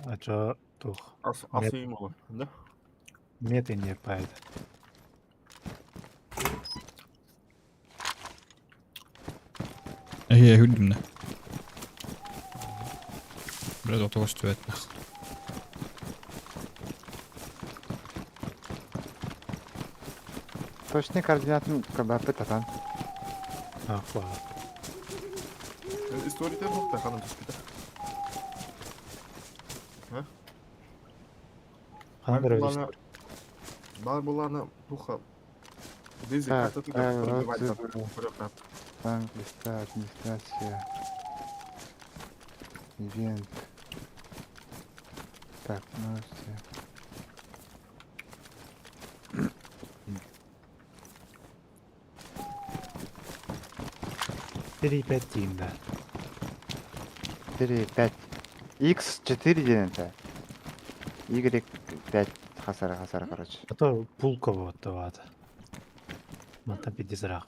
А чё тух? Ас Мет, асыйым olur. Да? мет и не пайда. Эһиэ үрдүмнэ. Бля, доктор көстүбэт. Точный координатын КБП татан. Ахла. История бухта ханан түспүтэ. Ханан Бар көрөбүт булана бар булана туха Дизель Так, картатыгар пробивать отзывы, көрөп банк, листа, администрация, ивент. Так, ну все. Три пять дейм да. 4, 5. X 4 диэн это. Y 5 хасара хасара короче. А то Пулково оттоваата. Мантан пиддизраах.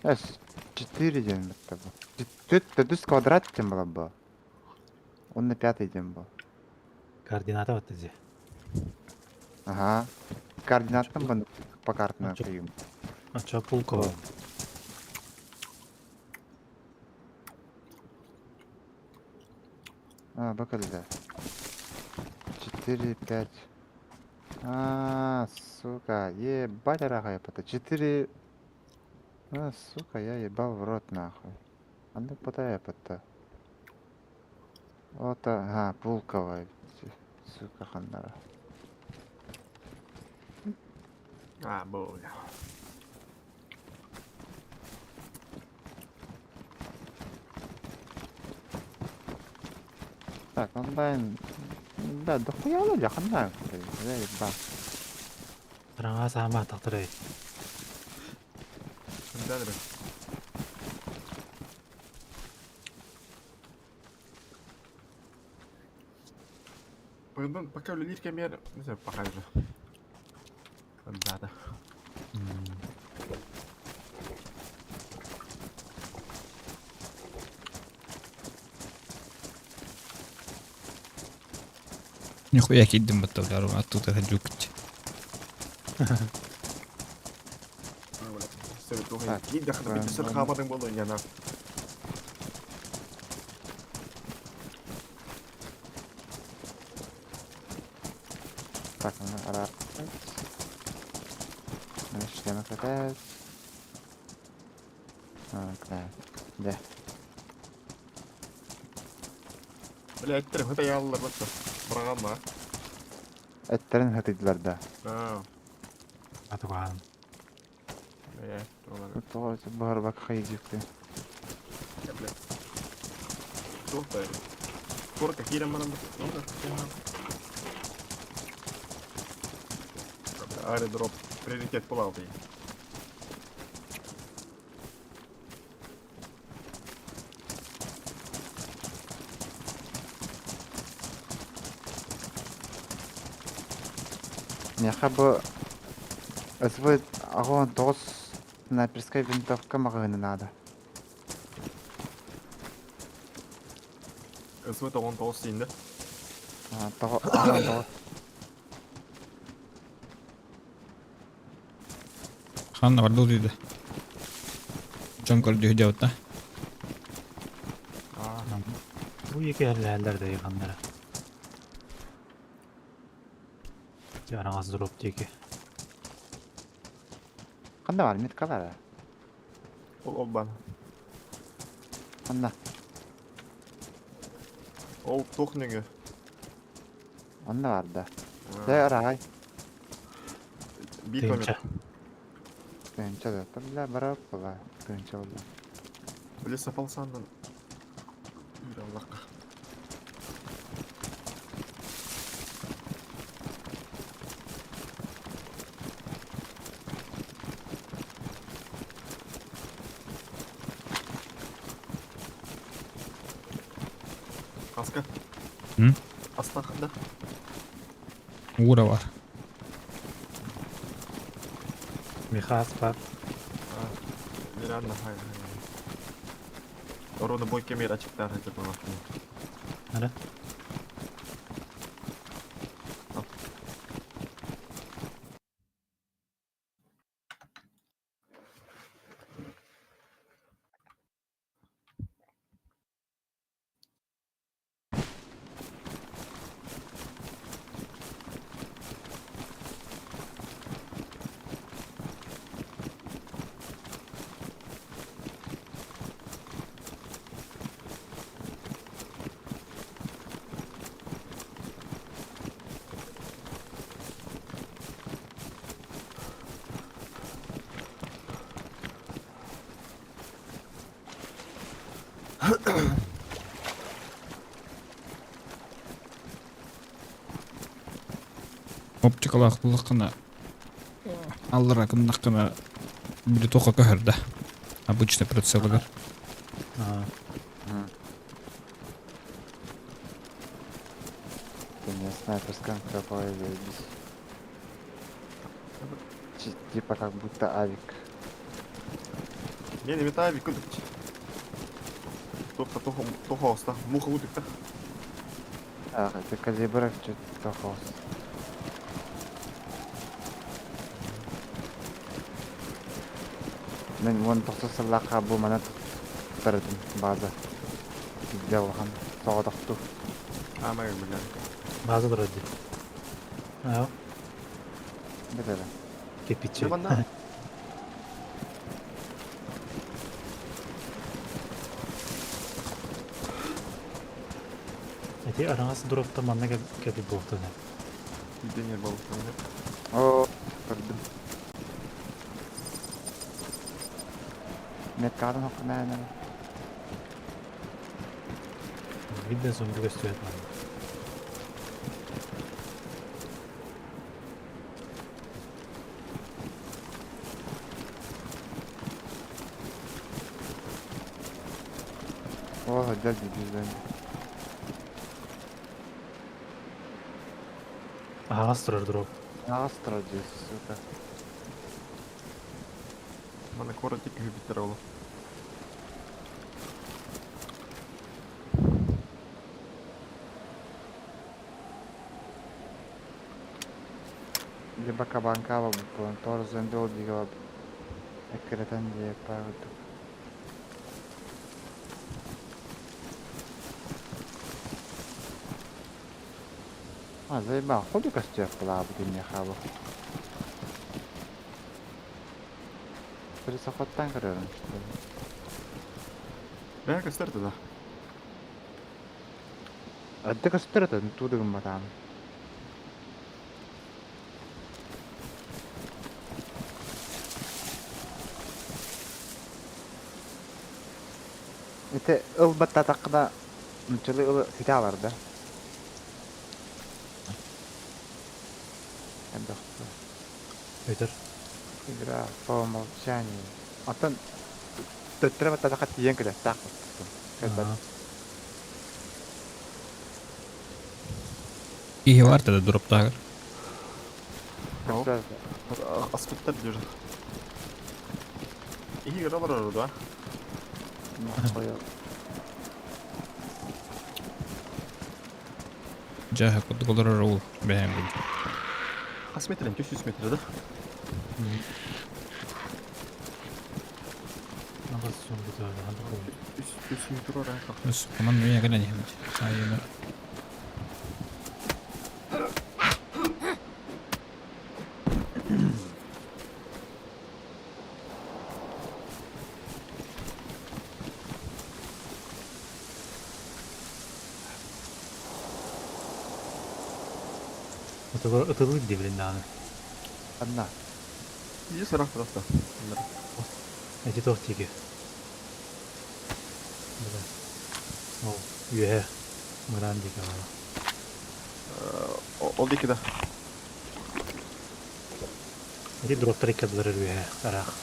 S 4 диэн бытта бу. Түт төдүс квадрат диэн була бу. Онно пятый диэн бу. Координата вот иди. Ага. Координаттан бу по картына А чё? кыйым. А чё Пулково? А, бу кэллэ. 4, 5. А, сука, ебать арахай пота. 4. А, сука, я ебал в рот нахуй. А ну потай пота. Вот, ага, Пулково. Сука, ханнара. А, бля. Так, онлайн. Да, дохуя люди, ханна. Я ебал. Хараҥа саама тахтарай. Хандан эрэ. Пардон, пока үлэлиир кэмигэр, не знаю, пока же. Да, Нихуя киирдим батта бля, оттуда ходюкать. Так, Киин дахата битсер хаабарын болу яна. Так, ну, раз. Шлемы хватает. А, да. Да. Бля, эттер хыта яллар батта. Программа. Эттерин хатыдылар да. А, Атугаан. бля, олар. Тоҕо баһарбак хайдьыкты. Бля. Туох Корка киирэн баран Аэродроп. Приоритет буолаалый. Миэхэ бу СВ аҕыс тоҕус снайперскай винтовка маҕаһыына наада. СВ 19 сиинде. А, тоҕо аҕыс тоҕус. Ханна барда утуйда. Дьон көрдүһү дьабытта. Бу екі әрләләр дә йыганнары. Араҥас дроп диэки. Ханна бар метка бар. Ол ол бан. Ханна. Ол туох нөҥө. Онно бар да. Дэ арай. Биир Тыынча. номер. Тыынча да. Бля барап була. Тыынча була. Бля, сапалсаннан. Үр Аллахка. Аска. М? Астахында. Уура бар. Михас бар. Нереально, хай, хай. Орону бой кемер ачыктар это было. Ара. Оптикалаах буллаххына аллара гыннаххына били туохха көһөр да обычный прицелыгар. Аа. Ты не снайперском КП заебись. Типа как будто авик. Мен эмит авик кудук. Туха туха туха оста. Муха удукта. Ах, это калибр что-то хаос. Мен уон тохсус сыллаахха бу маны туттарытым база. Биирдэ улахан соҕотохтуу. Аамай билэр. База турар дии. Аа, Бэтэрэ. кирпиччи. Манна Эти араҥас дроптар манна кэлбит буолтун. Видение болуктан. Оо, көрдүм. Меткаатын хоккунаа Видно зомби көстүбэт манна. Оо, сылдьар дии зомби. Аһаҕас турар дроп. Аҕас турар дии, сука. Манна куорат диэки бүттэр ол. Либо кабанка буолан, тоҕо зомби ол диэки эккирэтэн диэппэ курдук. А, заебал, ходу костер плавает и хабу. Пересохоттан көрөрүм, что ли? Бэйэ көстөр да. Адда көстөр это, тудыгым батан. Ити ыл баттатаққына нуччалыы ылы ситэ алар да. Элбэхтэ. Өтөр. Игра по умолчанию. Оттон төттөрө баттатахха тиийэн кэлиэхтээх кэлбэт. Аа. Киһи бар да дроптааҕар. Көстөр. Аспыттар диир. Иһи гыралар да. Нохуя. Дьэ, курдук олорор ол бэйэм курдук. Хас метрен? 200 метр да? Аҕас зомби турар. Ханна көрбүт. 300 метр ораа. Өс, онон миэхэ кэлэн иһэбит. Айына. Ытылык дии билин даҕаны. Анна. Иһи сарах тарахта. Эти туох диэки. Бля. Ол үөһэ мыраан диэки баара. Ол диэки да. Эти дроптар икки ардылар үөһэ араах.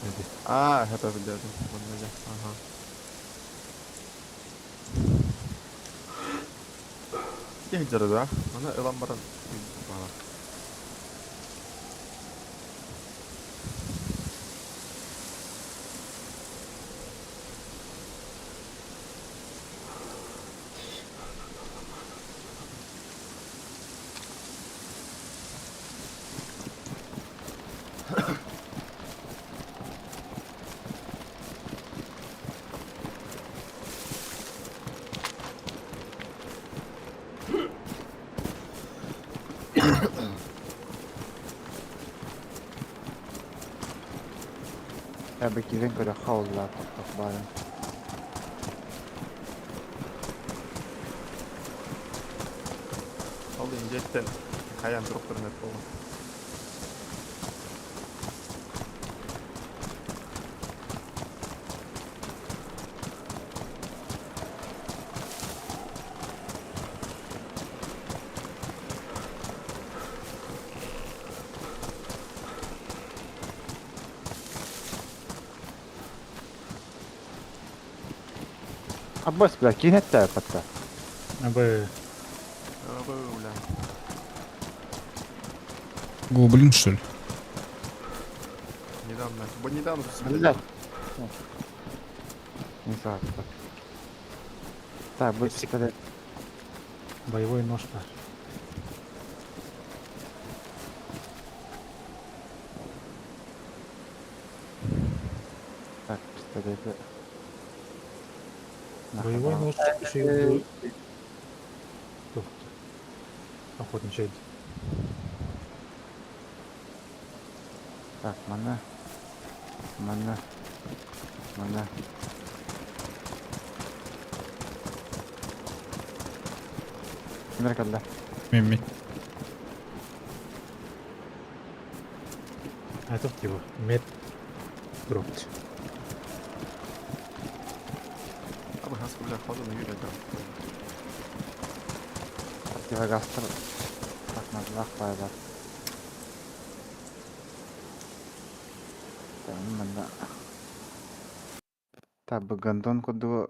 Эти. Аа, хэпэ билдэрдим. Манна дьэ. Аха. Иһи дьара да. Мана ылан баран. Баала. Я киирэн көрөххө оллаа тохтох баарын. Ол инжеттен хаян дроптарын эт болла. Аббас, бля, киинэтте аппатта. Абы Абы, бля. Гоблин, что ли? Недавно. Бо недавно Блядь. Не знаю. Так, будет пистолет. боевой нож бар. Так, пистолет. Нахуй Боевой дал. нож еще и Тут. Охотничий. Так, мана. Мана. Мана. Кимдер кэллэ? Мими. А это его. Мед. Дропт. Абы хаска, бля, ходу на юрия, да. Противогазтар. Так, надо пайдар. Так, манна. Так, бу гондон куду.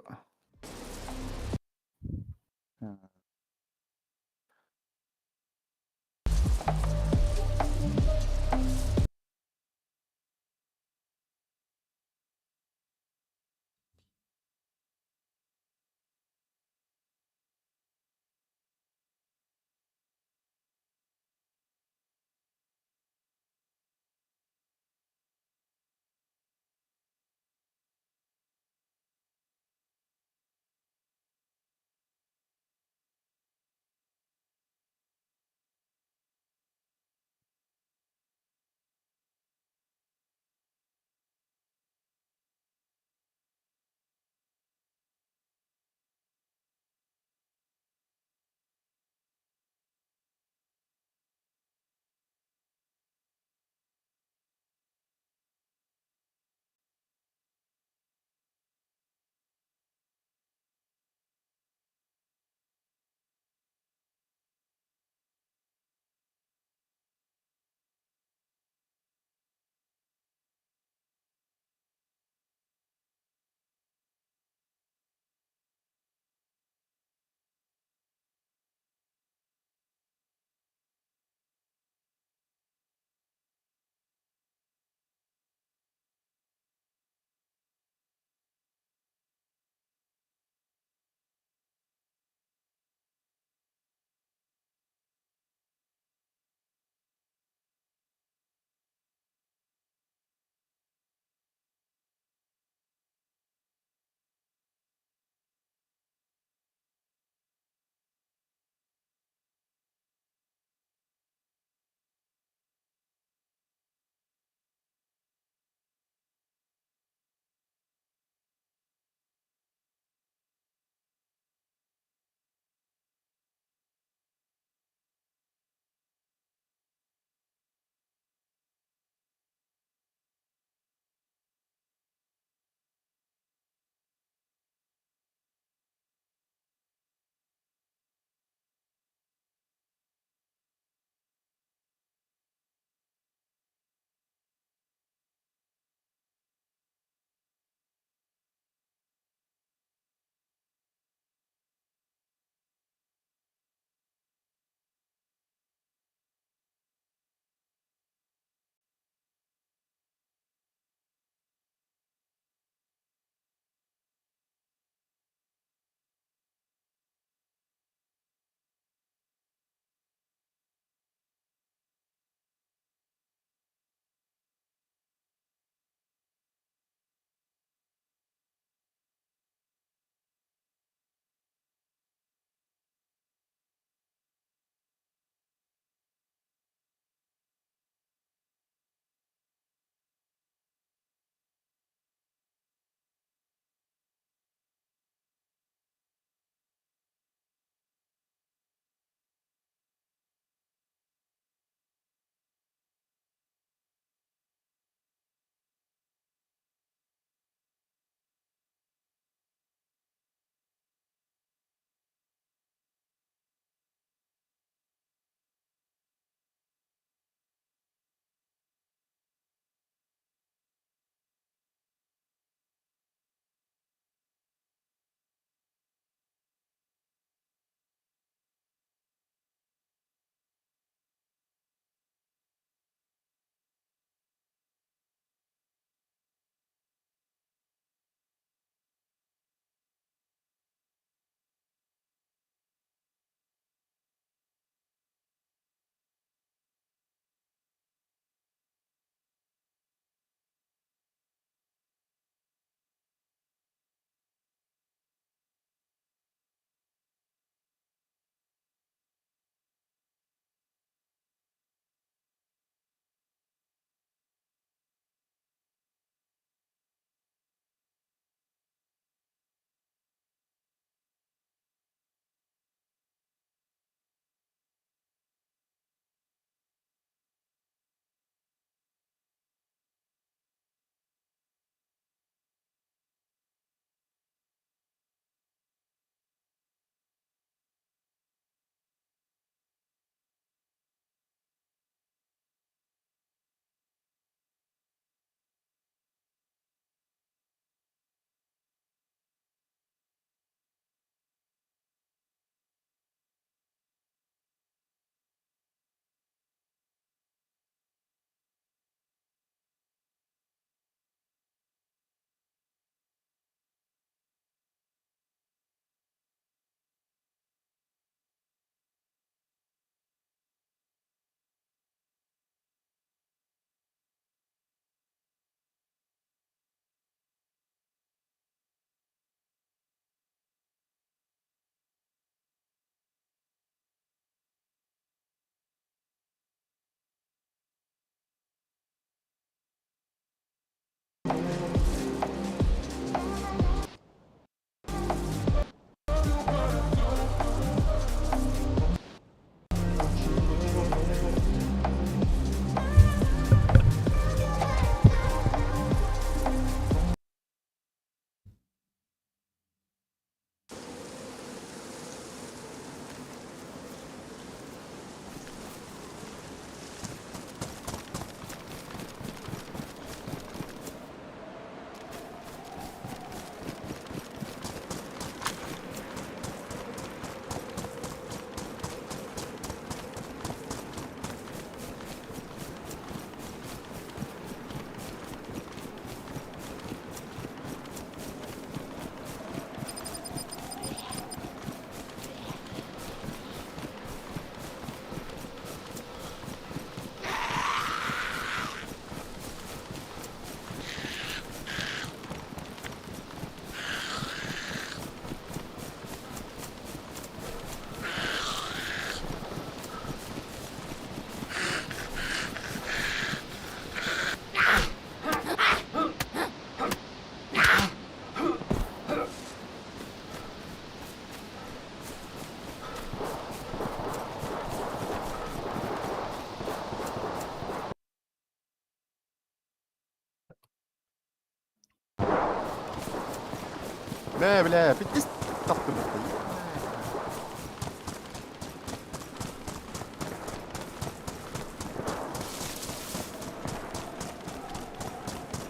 Бля, бля, пиздец таптым.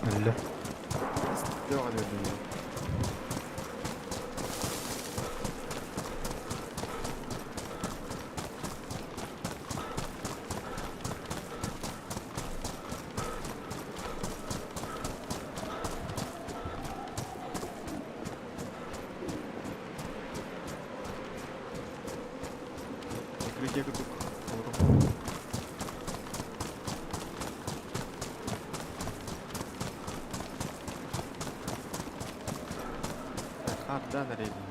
Өллө. Devam edelim. Прикрытие курдук олорон. Так, харда нарезан.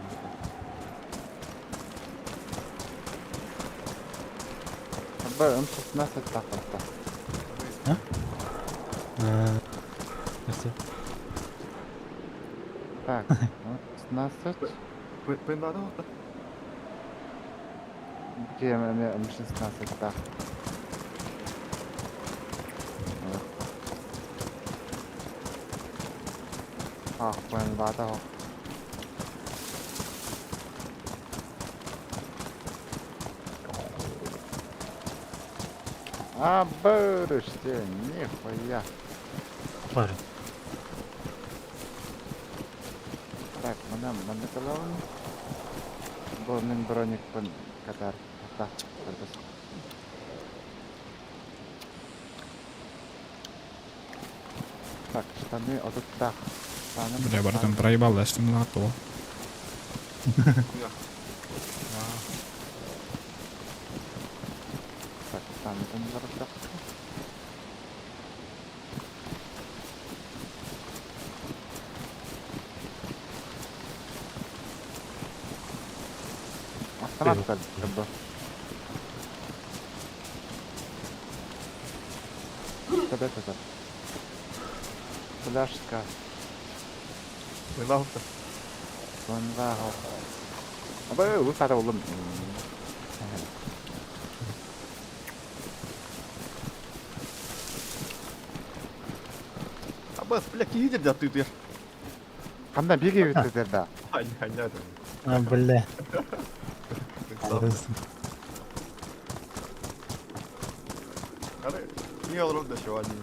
Б, М16 тахта. Merci. Так, М16. Пында да вот. Где М16 так. Ах, ПНВ да. А, барыште, нихуя. Бар. Так, мына мына кылабын. Бу мин броникпын катар. Так, көрбөс. Так, штаны отуттах. Штаны. Бля, братан, проебал, да, что мы готово. Так, штаны там барыттах. Автомат көр бу. Куда это? Фляжка. Пында вот. Сонда. Абы, у сары улым. Абас, бля, киһи да ты Кандай биге битер да. Ай, ай, ай. А, бля. Ары, не олорон да шо один.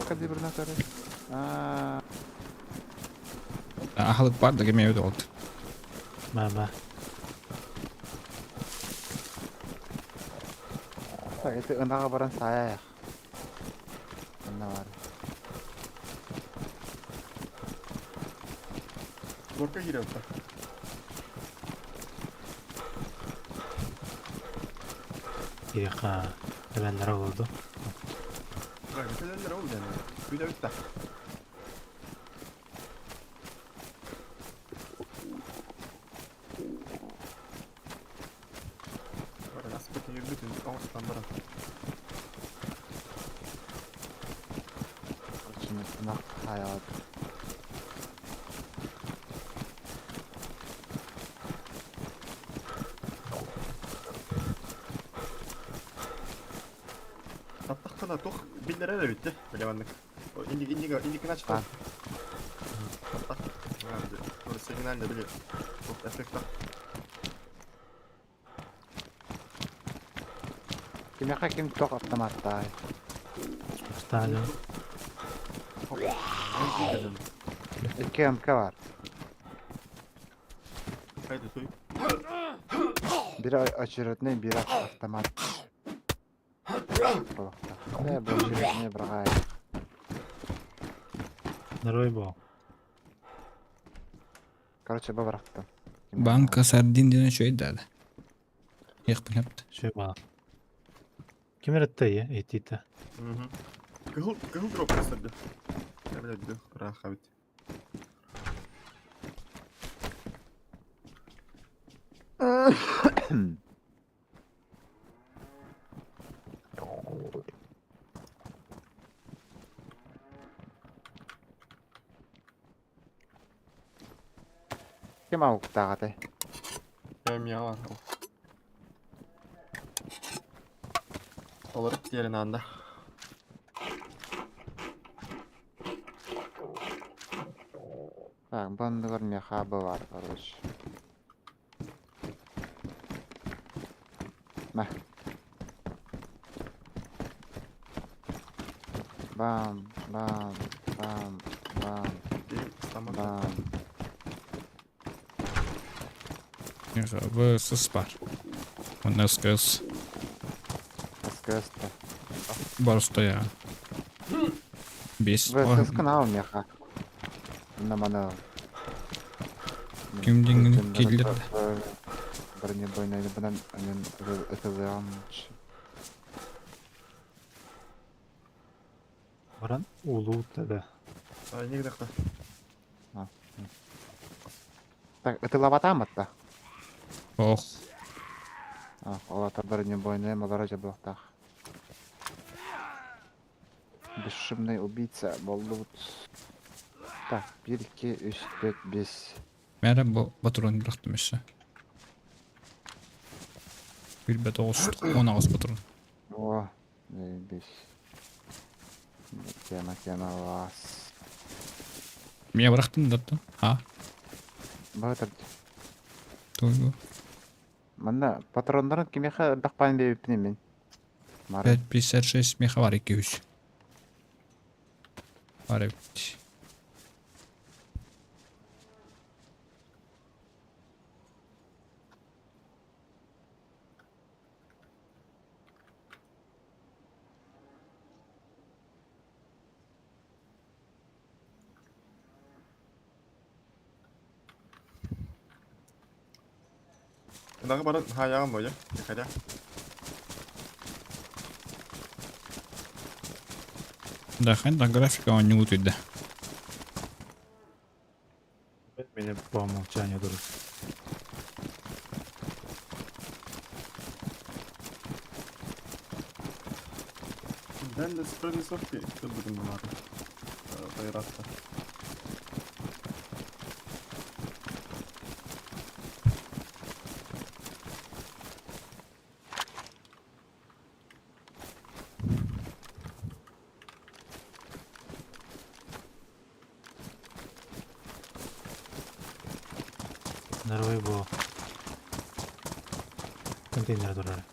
Кади бір натары. А, Ахалык бар да кеме өтө болду. Мама. так, это ынага баран саяк. Ына бар. Горка кире вот. Кириха. Эбеннер oldu. Бля, ол yani. Bir de bitti. Nasıl bir bütün ağızdan Şimdi ынак хаят. Таптаққана тоқ биллер әлі бітті, білеманның. Инди инди инди кына чықты. Таптақ. Сигнальны біле. Тоқ эффекта. Кимяка ким ток автоматтай. Сталин. 2 МК бар. Хайды суй. Бир очередной, бир автомат. Не, бу очередной брагай. Нарой бо. Короче, бу барактым. Банка сардин ден чөй дады. Яқпын хапты. Şey bana. Ким эретте этите? Кыгыл кыгыл дроп көстөрдү. Я бля бир раха бит. Ким ауктагаты? Эм я бар. Олар diğerini anda. Так, бу анныгар миэхэ баар, короче. На. Бам, бам, бам, бам, бам. Миэхэ ВСС баар. Уонна СКС. СКС-то. Боростуой. Бес. ВСС канал миэхэ. На маны. Ким диҥҥин киллэр. Бронебойный бынан ытылыам. Баран улуу тэбэ. А, не гдахта. Так, ытылабатаам атта. Ох. Олата бронебойный малара жабылахтаах. Бесшумный убийца боллубут. Так, 1, 2, 3, 4, 5. Мээрэ бу патрон бырахтым өссө. Билбэт оҕус 18 патрон. О, 5. Тема, тема, вас. Мия бырахтым да А, Баатыр. тугу. Манна патроннарын кимиэхэ элбэх баан биэбиппин мин. Мары. 556 меха бар 200. Бар эбит. Ынаҕы баран хаайаҕын буойа, Михаля. Да, да графика оонньуу утуйда. Мени по умолчанию дурус. Ben de Spreadshirt кылбытым булаары. Тайратта. Нарвай бу. Контейнер турар.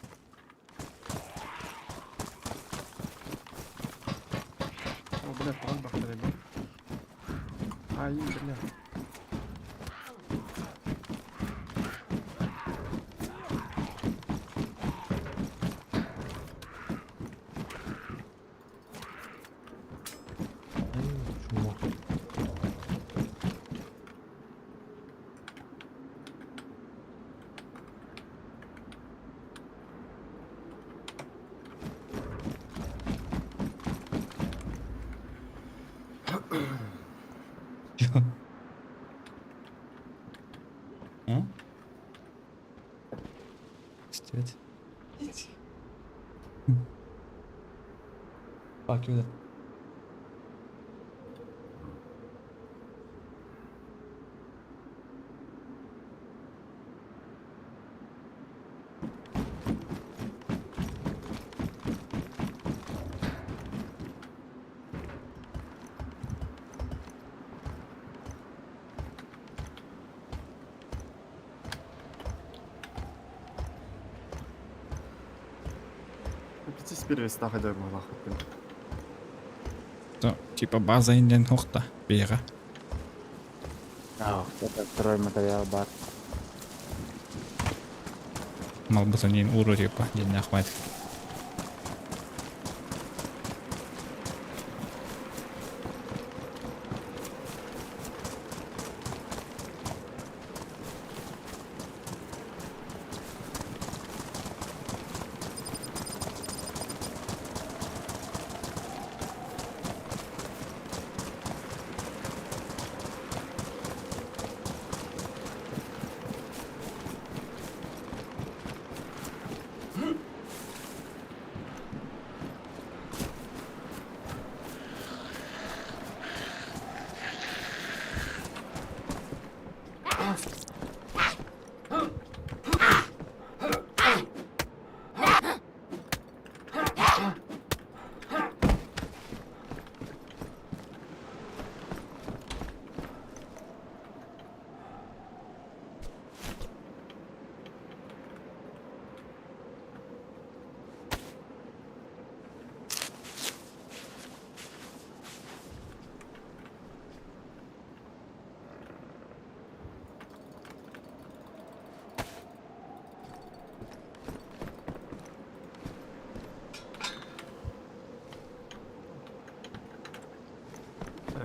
О, бля, палан бахтар бу. Ай, бля. Ай, чмо. А? Истибэт. Fuck you. Пятис первый стахадер могла. То, типа база инден хохта. Бега. А, Это второй материал бар. Малбытын уру типа ден ахмат.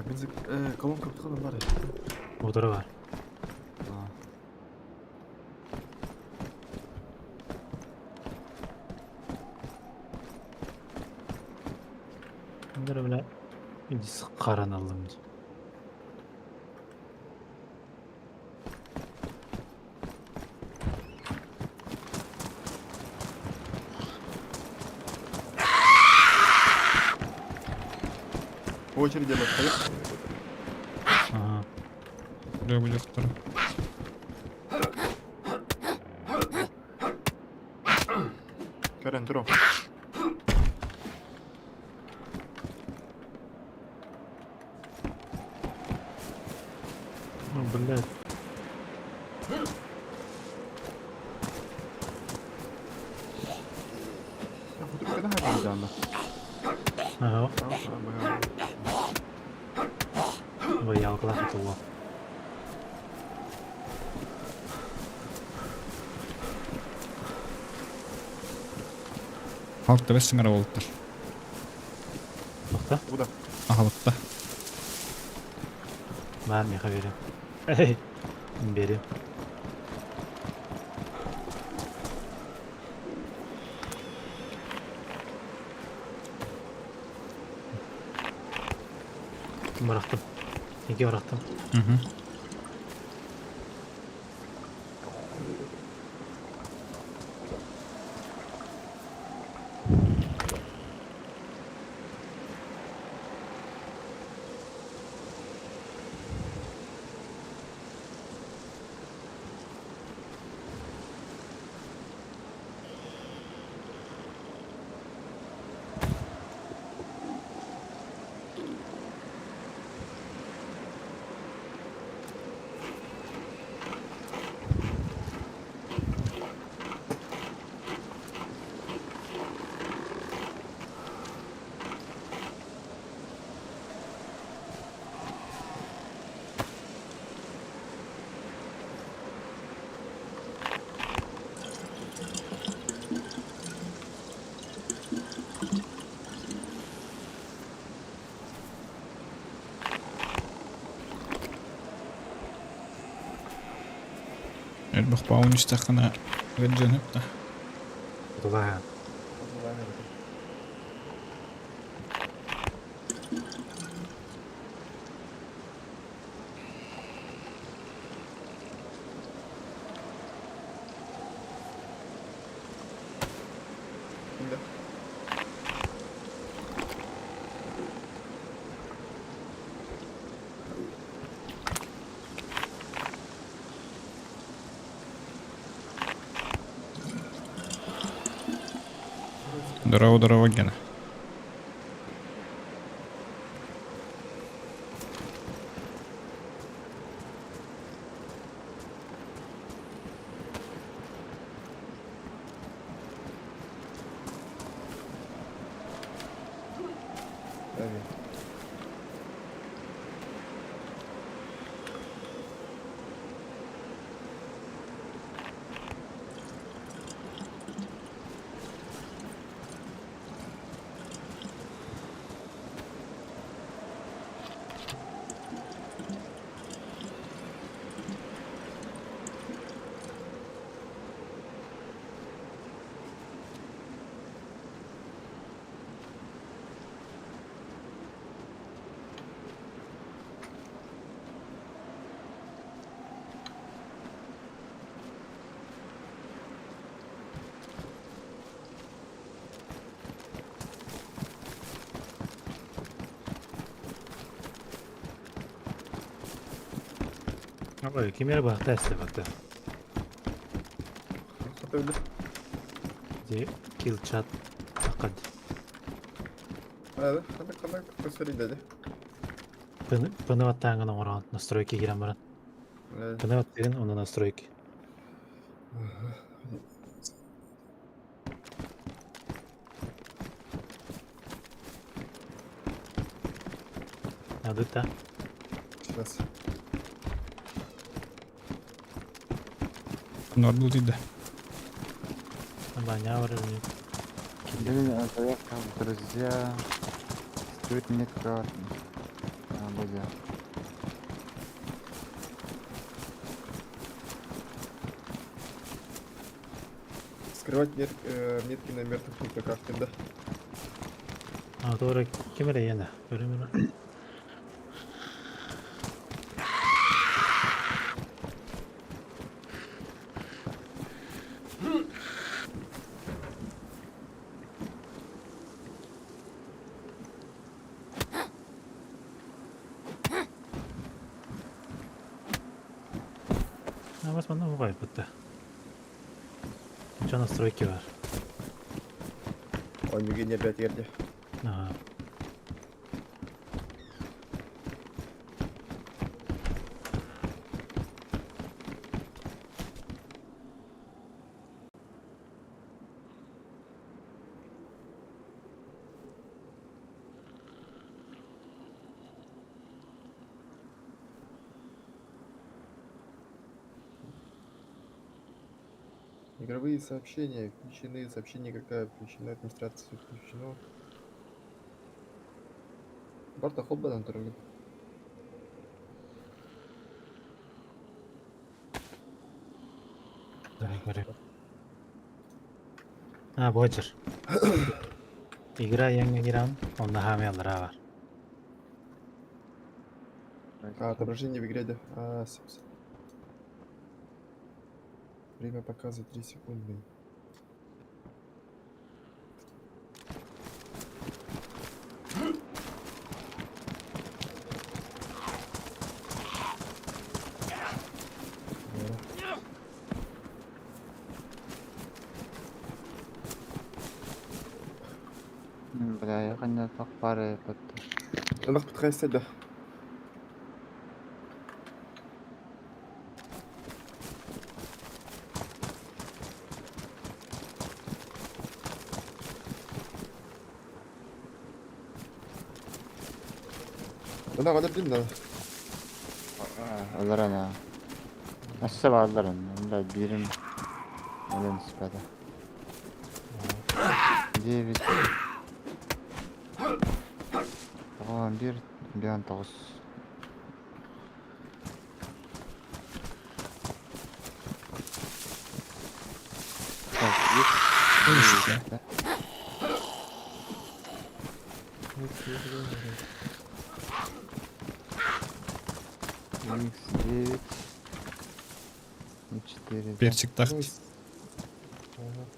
Бензин, колонка ханан баар? Утары баар. Bunları bile karan aldım. По очереди обошли. Ага. Дохтор. Карен, тур. Ну, блядь. Ага. Боялкалаах этэ Халк бэс саҥара буолуттар. Тоқта. Куда? Аһалыкта. Баар миэхэ биэриэм. Эй, биэриэм. Бырахтым. Неге бырахтым? Мгм. Элбэх баун истэххинэ ыалдьыан сөп да. Тулаһа. Да. Здорово, здорово, Гена. Давай. Ой, ким эрэ баахта эстебэттэ. Хата Ди килл чат акад. Хата хата посмотри дядя. Пыны баттааҥҥын оҥороон настройки киирэн баран. Пыны баттыгын онно настройки. Надо Сейчас. Нордул да. Баня уровень. Блин, а заявка в друзья. Стоит мне карту. Бля. Скрывать метки на мертвых игроках, да? А, doğru kim эрэ иэнэ. Көрүм. А, бас манна угай бутта. Что настройки бар? Он не опять ерде. Ага. Игровые сообщения включены, сообщение какая включена, администрация включено. Барта хоббадан тургун. Көрө. А, бочер. Игра яңа кирам, онда хамелара бар. А, отображение в игре, да. А, собственно. Время показа 3 секунды. Да. Бля, я ханна тахпары патта. Ынах бутхайса да. Ынах алып да. Аларана. Асса балларын. Бля, бирим. Олен спада. 9. 11 9. Так, Ой, да. Икс 9 и 4. Да. Перчик тахт.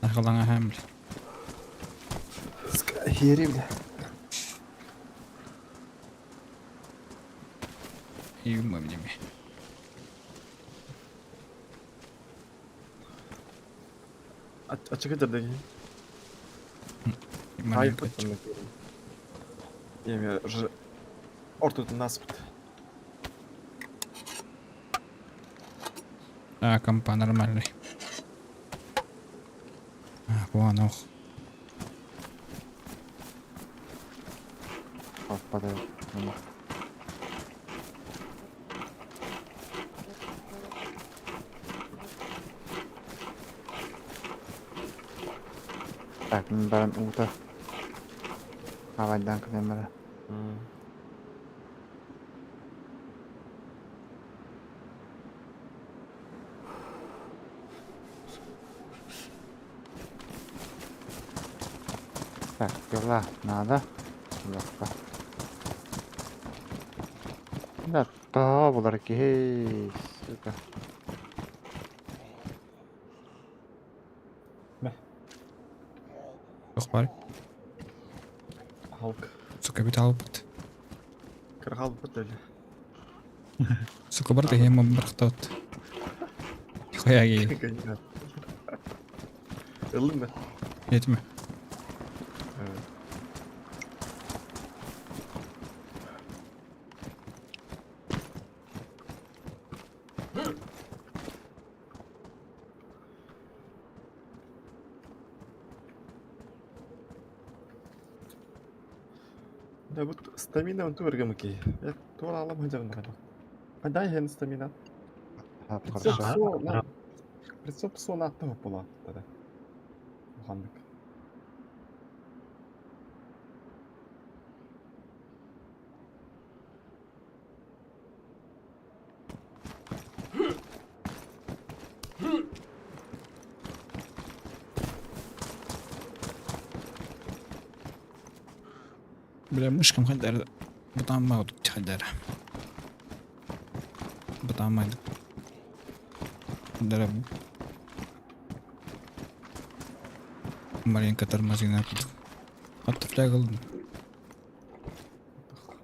Нахалаңа хәм. Хери, бля. Юма мнеме. Ачык өтөр деген. Ай, Эми же ортотун наспыт. А, компа нормальный. А, вон, ох. Попадает. Так, мен барын ута. Авайдан калемера. Так, пила надо. Легко. Да, то булар ки, сука. Yok бар. Халк. Сука, бит алып бит. Кыргал бит эле. Сука, бар деген мен бір қытат. Хуя ки. Ылын ба? Етме. Да вот стамина он туэргам ки. Я тура алам хажан гана. А дай хен стамина. Хорошо. Прицеп Прицеп псо на того пола тогда. Ханнык. Бля, мышкам хайдары бытааммаҕа хайдары. Бытааммай хайдары маленько тормозина курдук. Хатта фляг ылдым.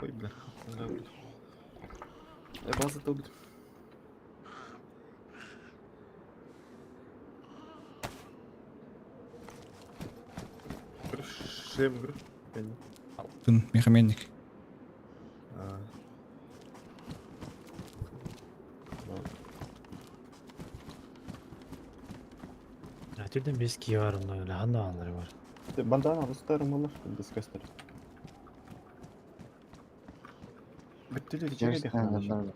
Ой, бля. Я база убит. Шлем игры. Тын мехаменник. Түрден бес кии бар онно үлэхэн даҕаннары бар. Бандана устарым olur. Дискастер. Бүттүлөр ичеге Дерзкая забрали.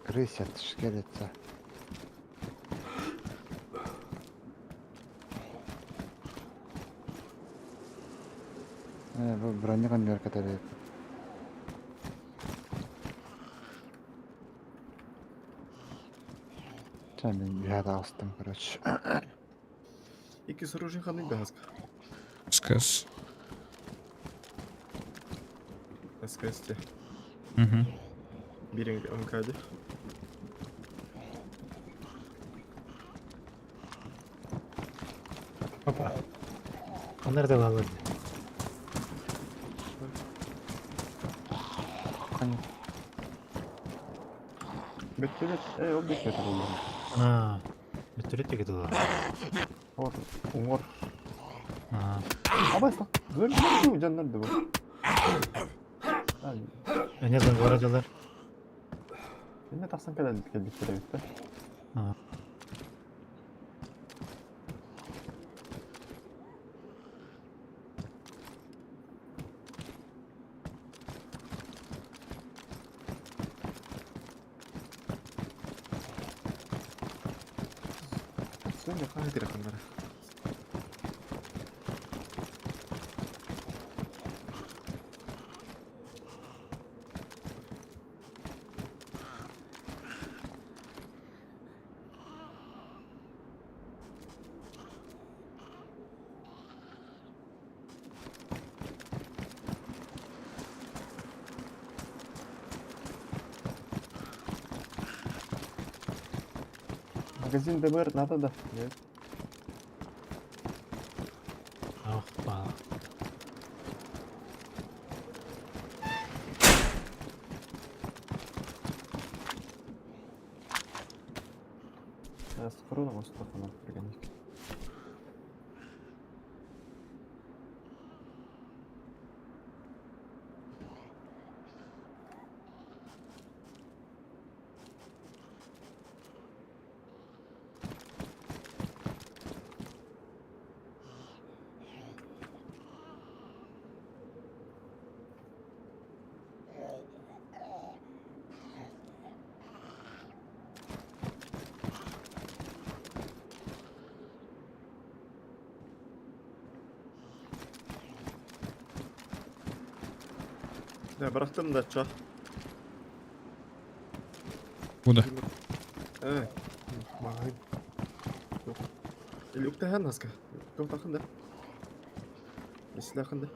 Крысят, шкерится. Бу брониган нөркөтөр. Мен үйәді алыстым, короче. Икки оружие ханнык дагаска. СКС. СКС. Угу. Биринг МКД. Опа. Оннар да баллар. Конечно. Бүттүлөр. Э, ол бекет болду. Аа. Бүтүрүт теге тулар. Ор, уңор. Аа. Абайса. Зөр зөр жаннар да бу. Эне городелар. Эне тахсан калан келбиттер битте. Аа. Сен де кай директорлар. Магазин ДБР надо да? Нет. Ах, ба. Я с хроном устахана пригоник. Я bıraktım da çah. Бу да. Э, магазин. Или уктахан наска. Туктахын да. Ислахын да.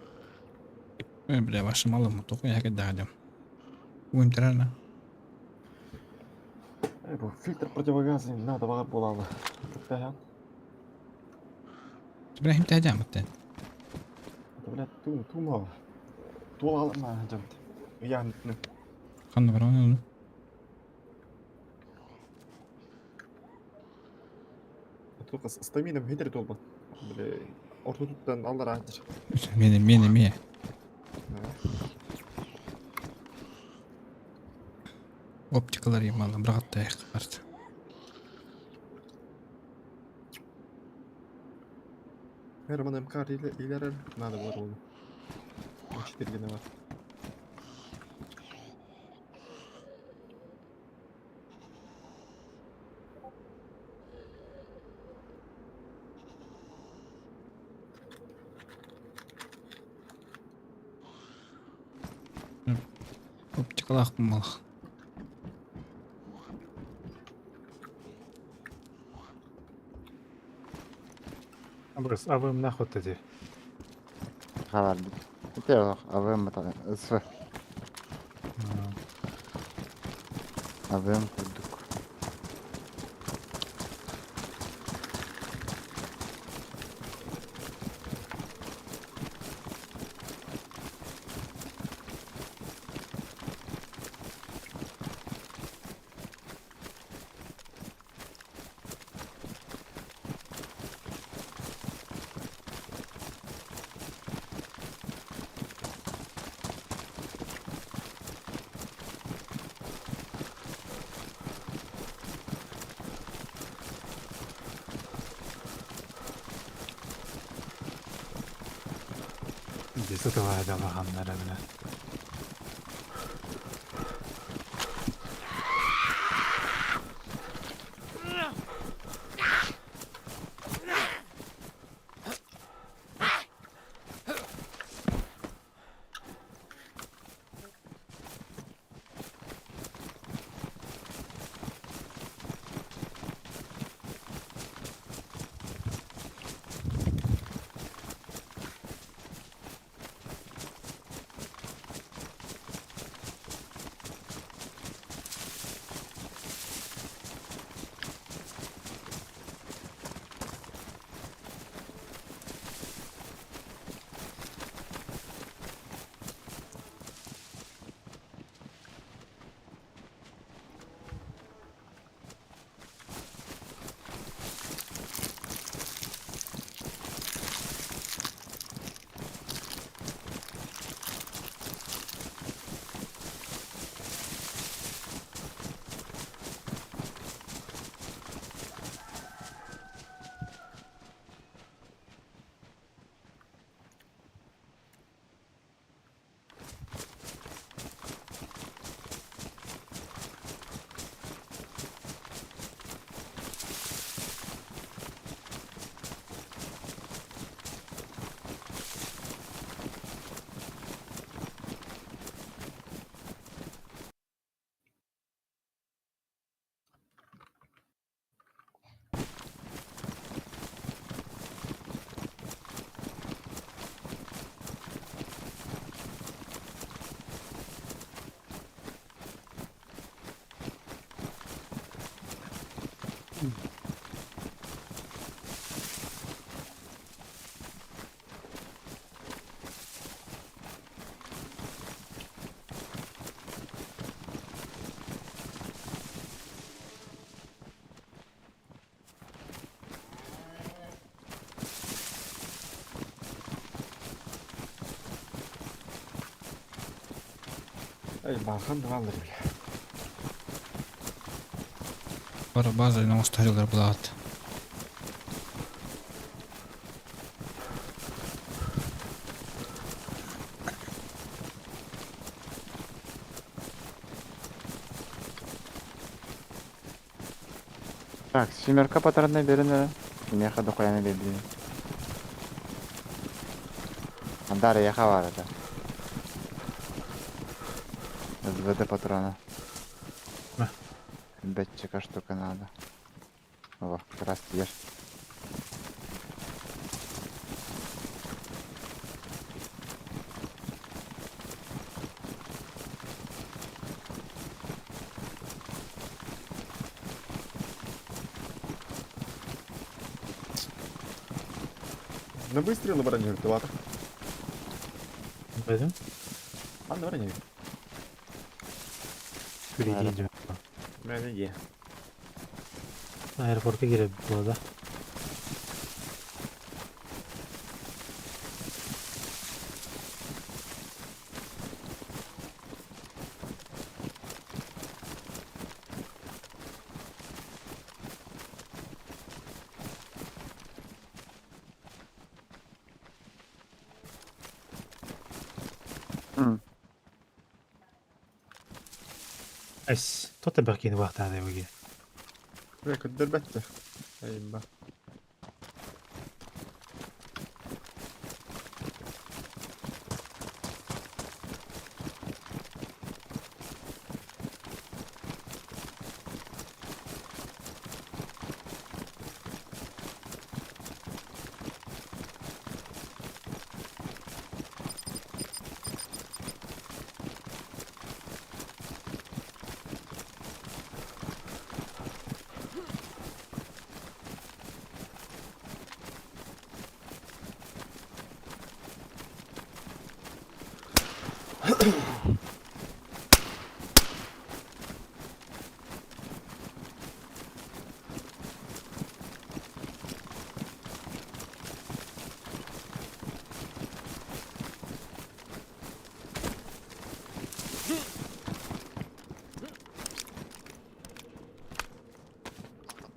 Э, бля, ваши малым только я когда дам. Будем трана. Э, бу фильтр противогаза надо бар булалы. Туктахан. Бля, хим тәдәм бит. Бля, тум тума. Тула алма жамт. Я не. Ханна баран. Тука стамина хитер толба. Бля, ортотуттан алдар атыр. Мени, мени, мени. Оптикалар емалы, бірақ та аяқ бард. Herman МК илер надо было оны. 4 гена бар. Оптикалах малах. Быс АВМ-наах отто дии. Хабар. Ити олох АВМ СВ. АВМ курдук. Дьэ сытылаада улаханнара бile. Эй, балхан да баллар бile. Бар база оҥостор булаат. Так, семерка патронной берин Меха дохуяны бердим. Андара яха бар это. СВД патрона. На. Бетчика штука надо. Во, как раз ешь. На выстрелы броню, ты вата. Бэдим? А, на броню. Впереди Мен иди. Аэропортка киирэ буолла. Эс, тот бакин вахтааны буги. Көддөр бәтті. Айба.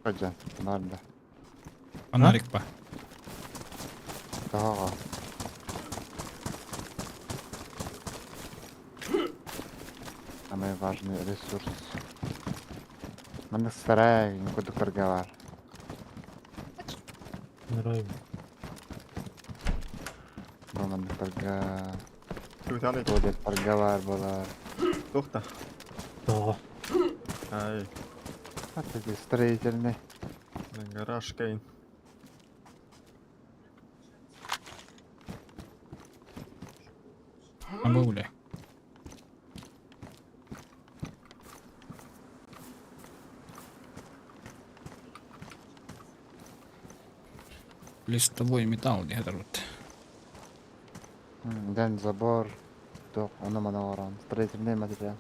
Хадьан, баар да. Фонарик ба. Тоҕо. Самый важный ресурс. Маннык сарай курдуктарга баар. Нырой. Бу манныктарга Капитан туалеттарга баар буолар. Туох да. Тоҕо. Ай, Вот эти строительный. гараж Кейн. А бу бля. Листовой металл где-то вот. Дэн забор. Туох ону-маны оҥорон. Строительный материал.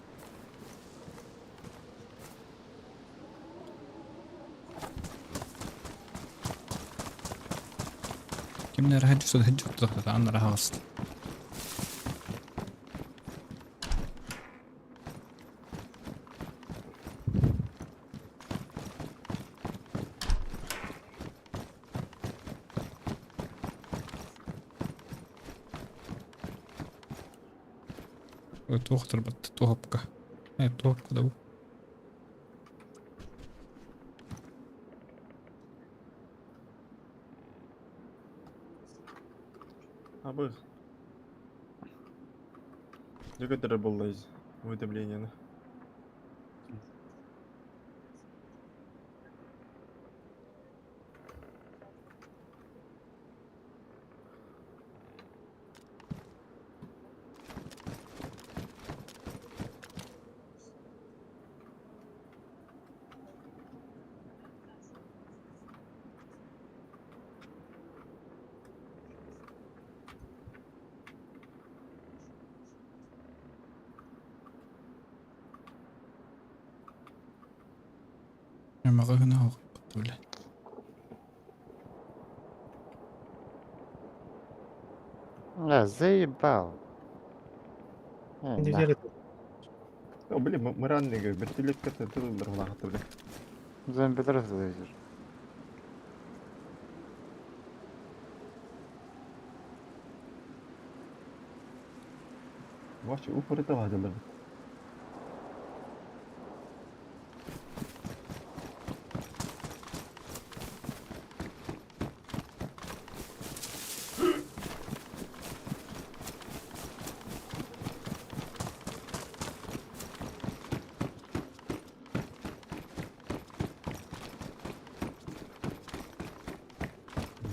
Кимнэр хадьусud хадьуттахта аннара хаҕыста. Туохтар батта туохапка. Туохапка да бу. Абы. Дөгөтөрө болла из уведомление. Маҕаһына бля. Бля, заебал. Не нахуй. взяли. О, блин, мы ранние, вертолетка тылдыр хатты, блин. Зомби лазер. Вообще упоры вадилар.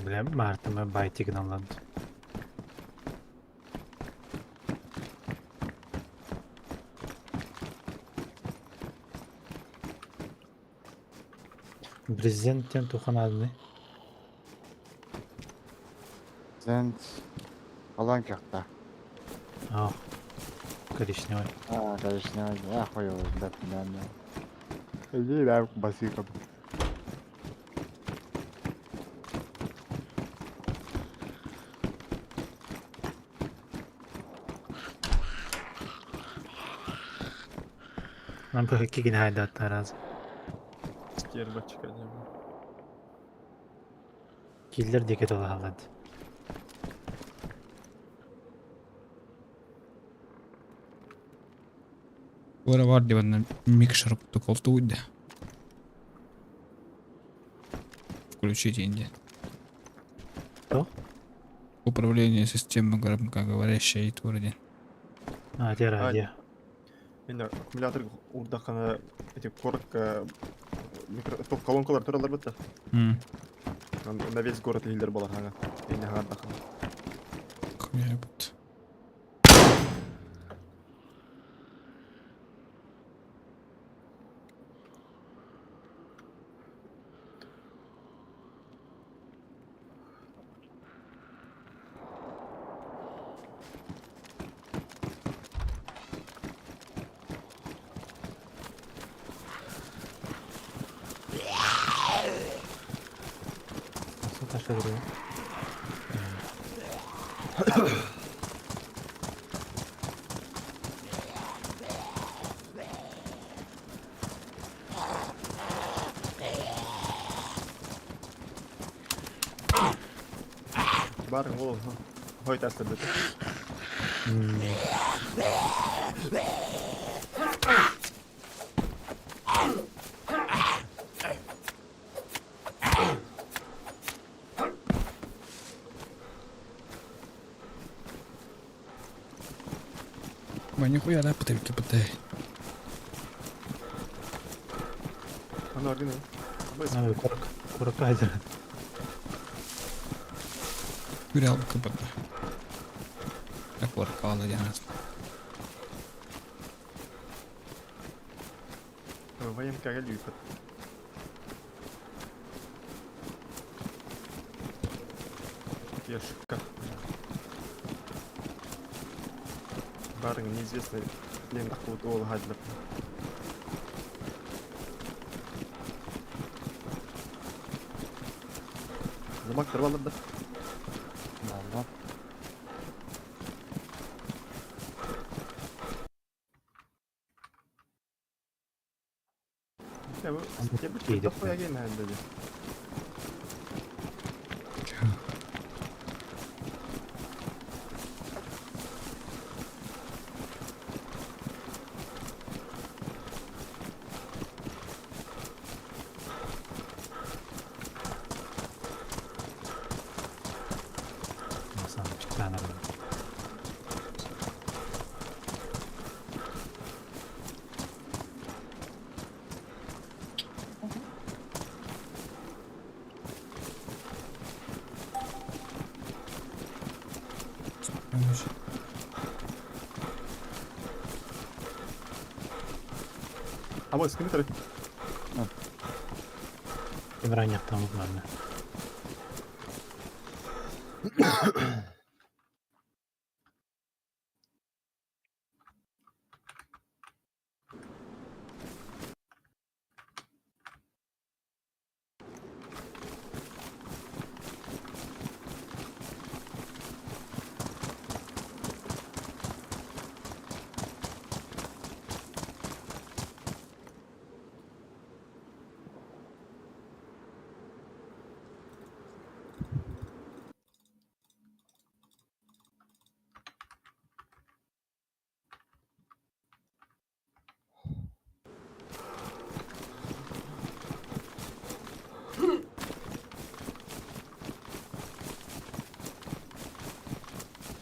Бля, Мартыма байтигин алланд. Президенттен туханадны. Зент. Алан кяхта. Ах. Коричневый. А, коричневый. Я хуй его знает, наверное. Иди, да, басиком. Нам бы кигин хайдат раз. Стервочка, не Киллер декет алалад. Ура бар диванна микшер куту. Включите инди. Что? Управление системой громкоговорящей и вроде. А, те радио. Мен аккумулятор урдахана эти коротко микро топ колонкалар туралар битте. На весь город лидер была хага. Эне хагардахана. Хуя бут. Говорю. Баар ол хой тастырбыт. Ба нихуя да пытырки пытай. Аны аргын. Корок, корок айдыр. Күрә кыбыта. Аквар кала дянас. Военкага лүйпет. Ешка. Барың неизвестный лен тақпыт ол хадлып. Замак тырбалыр да. Да. Я бу я бу тохуя гейм хәлдә. Сам читана. А вот скимитер. Кемер там ладно.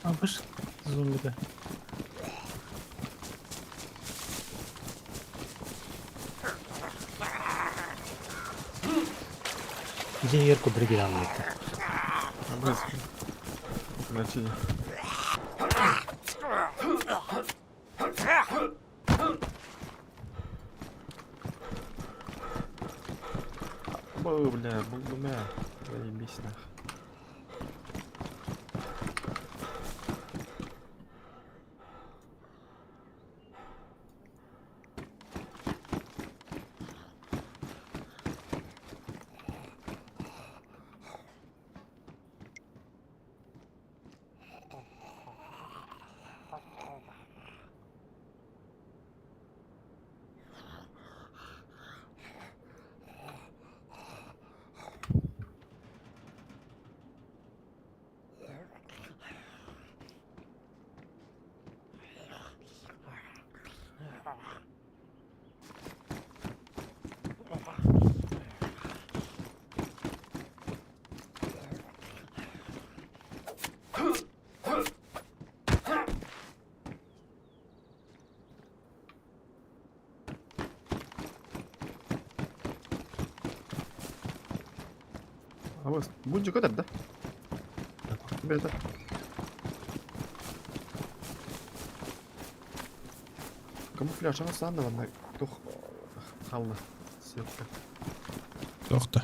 А выш зомби да. Инженер кудригеран это. Значение. Бу, бля, бу, бля, заебись нах. А вот, будь көтөр да? Бета. Камуфляж ана санна ванна тух халла сетка. Тохта.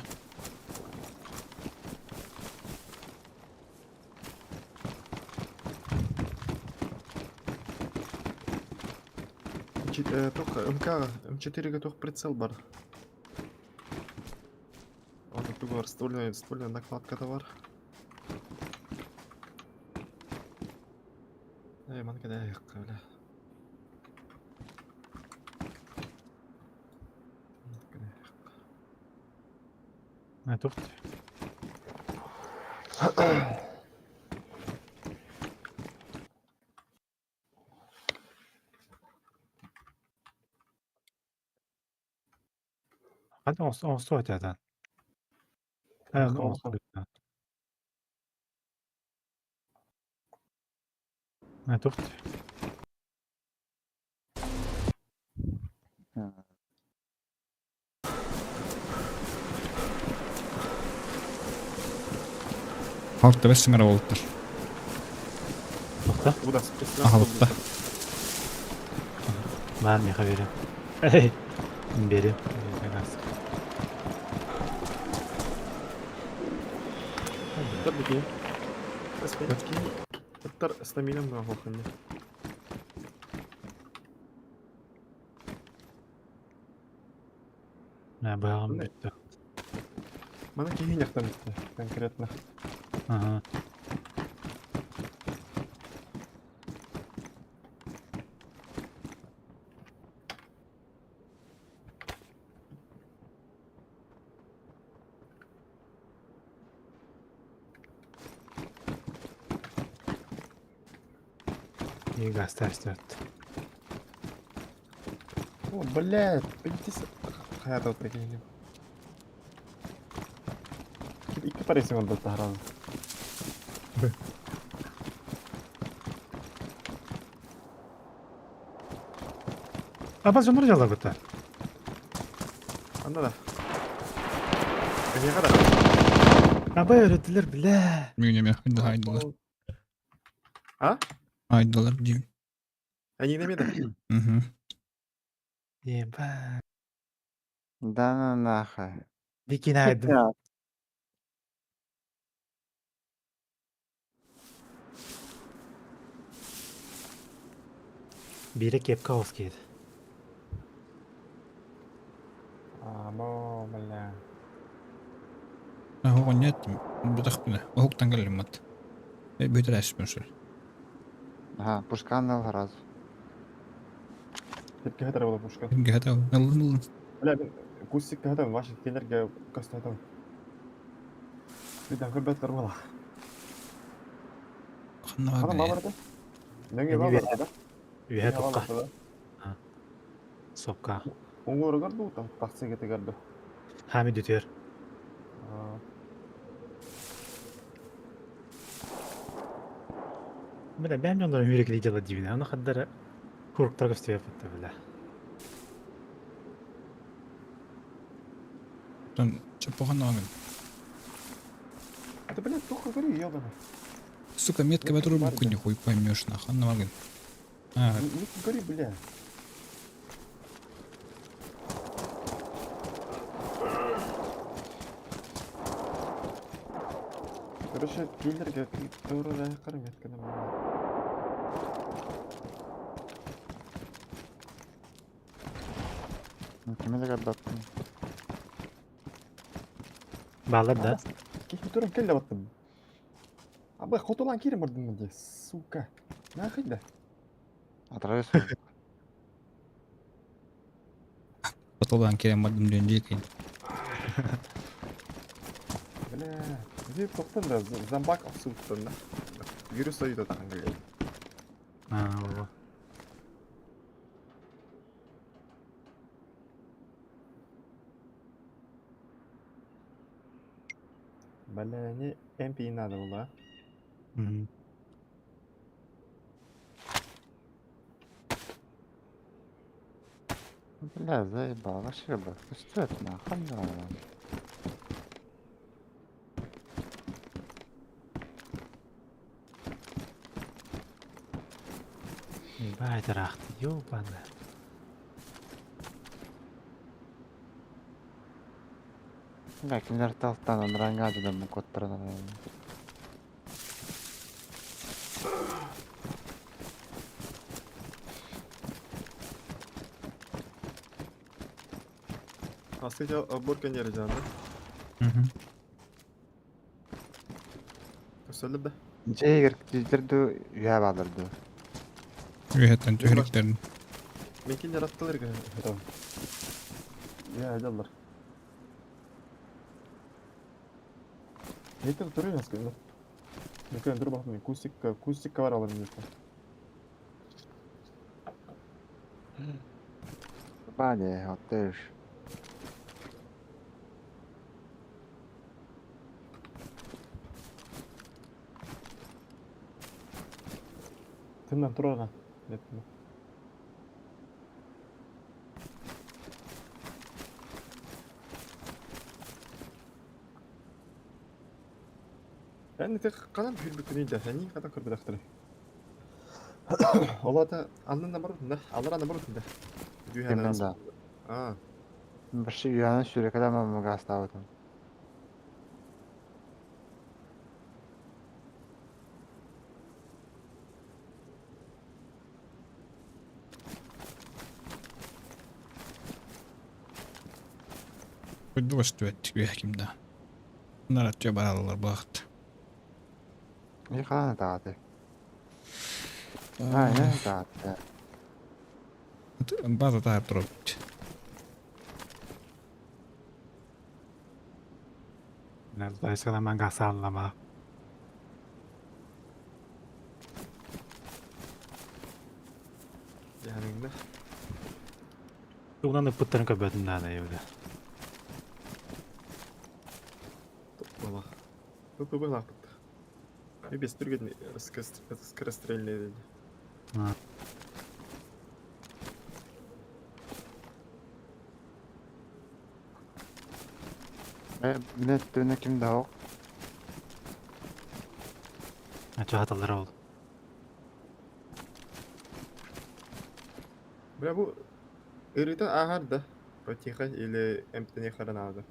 Тух МК М4 тух прицел бар. Аны тугу. Бар, ствольная накладка бар. Эй, маны кэдэ бля. А тут. Hadi olsun öteden. Evet, olsun. А тут. Алта бес саҥара буолуттар. Тоқта. Бу да Аһалытта. Баар миэхэ биэриэм. Эй, биэриэм. Ыттар бикини. Ыттар стаминам да хоханне. Мэ быһаҕым бүттэ. Маны киһи яқтан битте конкретно. Ага. И газ растет. О, блядь, иди хайа такие. Икки паресиң онда тахаран. Абаз жонор жала быта. Анда да. Эмиэхэ да. Абай öğrettiler бля. Мин эмиэ айдылар. А? Айдылар диим. Эйигин эмиэ да. Мгм. Еба. Да ну нахуй. Дикинайдым. Биирэ кепка оҕус киһи. Амо, бля. Оҕо нет, бытахпына. Оһуктан кэллим мат. Бүтэр эспин шул. Ага, пушканы сразу. Тепке хатар була пушка. Кимге хата ылын ылын. Бля, мен кустик хатар, ваши кенерге көстө хатар. Биден көрбөттөр була. Ханна Хана бар. бабарды. Нөңе Эми бабарды да. Үһэ тукка. Сопка. Оңоругар ду там тахсы кетегерду. Хами дүтер. Бля, бэм дьоннорум үөрэ дьала диибин. Ону хаддара куруктар көстүбэ бутта бля. Тон чопохан аңын. Это, блядь, только говорю, ёбаный. Сука, метка бәтер Бар күнне хуй поймешь нахуй. Ханна баргын. А, Не говори, бля. Короче, киллерге тура да метканы. Кими да көрбөппүн. Баалар да. Кихи туран келле баттым. Абы хотулан кирим бардым де, сука. Нахуй да. Отравись. Батылдан керем бардым диэн дии Бля, где тоқтан да зомбак абсолютно да. Вирус ойда тагын келет. А, во. Бля, не МП надо было. Мгм. Бля, заебал, вообще, бля. Что это нахуй? Да. Ебать, рахты, ёбаная. Бля, кинилэр талтан анраҥҥа дьонум куоттаран А скажи, оборка не да? Мгм. Көрсөллөр да. Дьиэ иһигэр дуу, үөһэ бааллар дуу? Үөһэттэн түһүлүктэрин. Мен кинилэр аттылар гына. Я дьаллар. Нетер туру хаскында. Мен тур бахтым кустикка, кустикка бар алар миэхэ. Баде, оттыш. Тымнан турага. Неттим. Эн ити ханан хүрбүккүнүй да, эни хата көрбөтөхтөрүй. Ол ата аннын да барбытын да, аллар анна барбытын да. Кимнен да. Аа. Вообще үйәнен сүрекелер мамыга астабытым. Куйду көстүбэт үөһэ ким да. Наратча бараллар баахт. И ханан тааты. А, не тааты. База таһар турабыт. Дайсаламан гасаллама. Яһаныгна. Тугунан ыппыттарын көрбөтүм наада ебиле. Топ Топ И без түрген скорострельный деди. Э, түнэ ким да ок. Ача хаталлара ол. Бля бу ырыта агар да. Потихо или эмтене харанада.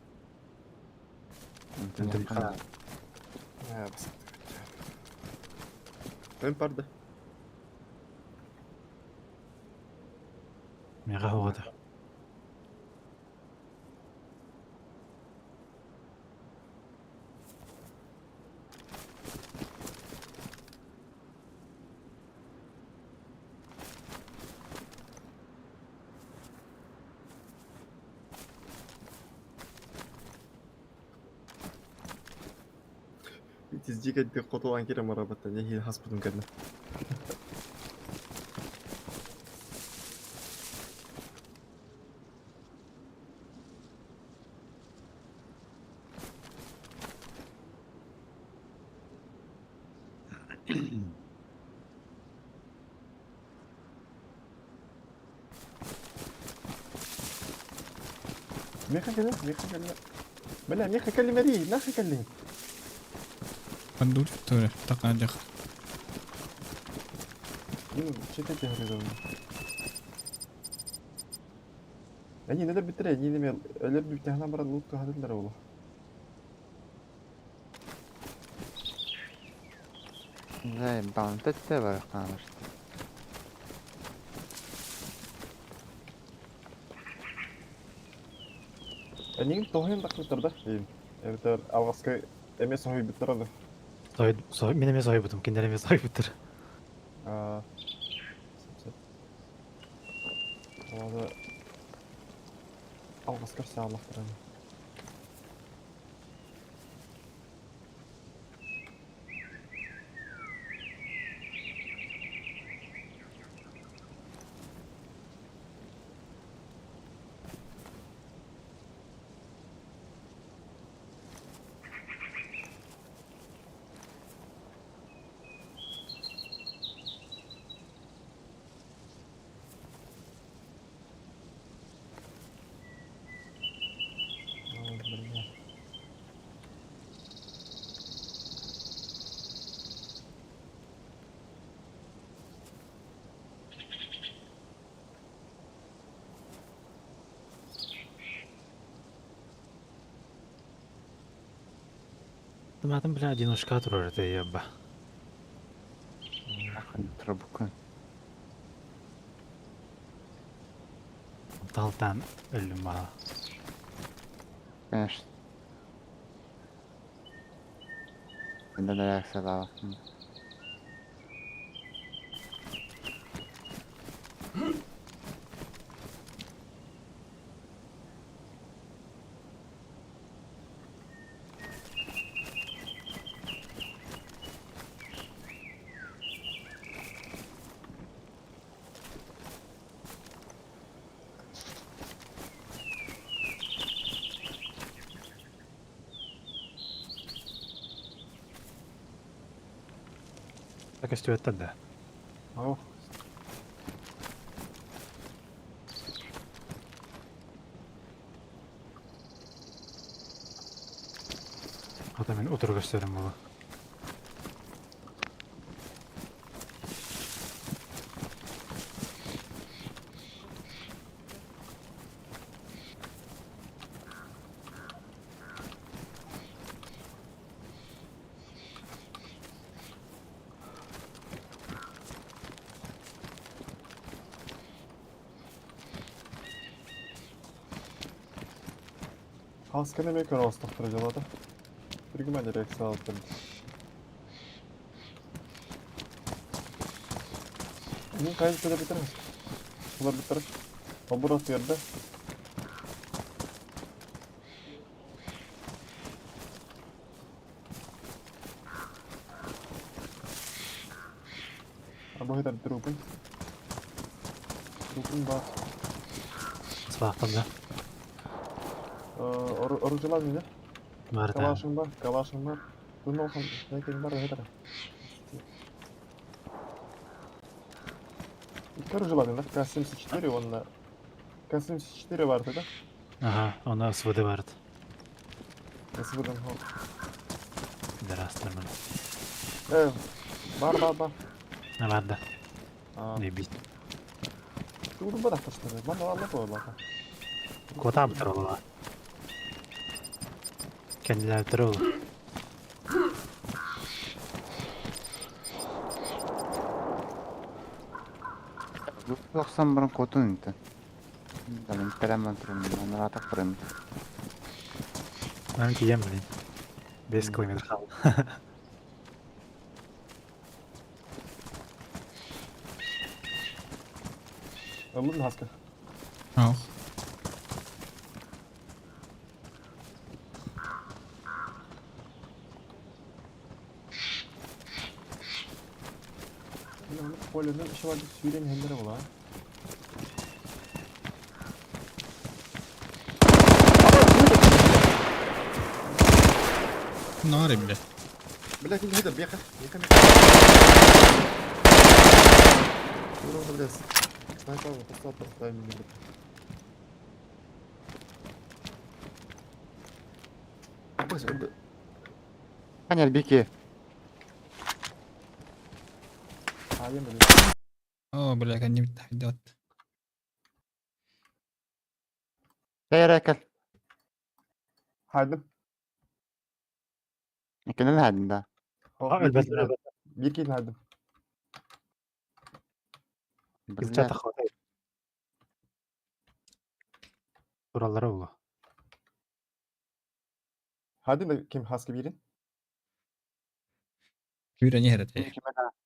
Эмтене А, бас. Эм парда. Мега хоғады. Тиздик хотулан кире марабатта не хил хаспытым кәдне. Меха кэлэ, меха кэлэ. Бля, меха кэлимэри, нахэ кэлли. Пандур туре такадях. Ну, читайте говорю. Они нелер битре, они неме өлөр бүтәһенә баран лутка хадылар олу. Да, бан тетте бар канышты. Они тоһын тақлыттар да. Это алгаска эме сохой биттер аны. Сой, сой, мен эме сой бутум, киндер эме сой буттар. А. Олады алгаска саалактыр аны. Ой, бля. Тыматын бля одиночка турар это ебба. Трубку. Талтан өлүм баа. Конечно. Инде реакциялаабат. Көстүбэттэр да. Ох. Хата мин утары көстөрүм буолуо. Хасканы эмиэ көрө оҕустахтара дьолото. Түргүмэн реакциялаабыттар. Мин хайа төлөбүтэр уларбыттар. Обур отуйарда. Абыһытар трупун. Трупун бар. Сыбаахтан да. Оружелан мine. Баар та. Калашың бар, калашың бар. Тун олхан, некең бар, өтер. Икки оружелан да, К-74 он К-74 бар да? Ага, она СВД барыт. СВД хо. Пидорастар мына. Бар, бар, бар. На бар да. А, Не бит. Тугун бар автошты. Ман алла қойла. Кота бутар ола. Кендилер бутар ола. Тохсан бұрын котун интен. Мен перемен турун, мен ратак барам. Мен кием, блин. 5 километр қалды. Ылын хаска. Ах. Полені ішіп сүйрен хендері бола. Нары, бля. Бля, ким хедер, беха. Беха. Ура, блядь. Снайпер, поставь, поставь меня. Ханя бики. Айым, блядь. О, бля, кәнне бит хәддәт. Тәйрәкәл. Хайдым. Икенен хәдин да. Әлбәттә, әлбәттә. Bir kill хайдым. Девчата хватает. Тураллары ола. Хайдым да ким хаска бирин? Кибер не хәрәт.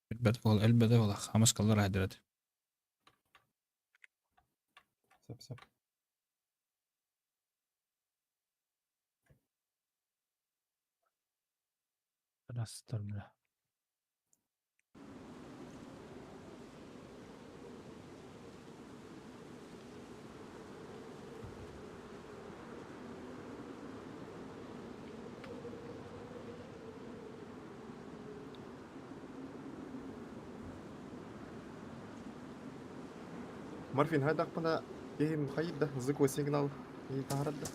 Әлбәт бол, әлбәт бол. Хамас каллар хәдәрәт. Сәп, сәп. Растар, бля. Морфин хайдак пана кем хайд да звуковой сигнал и тахарат да.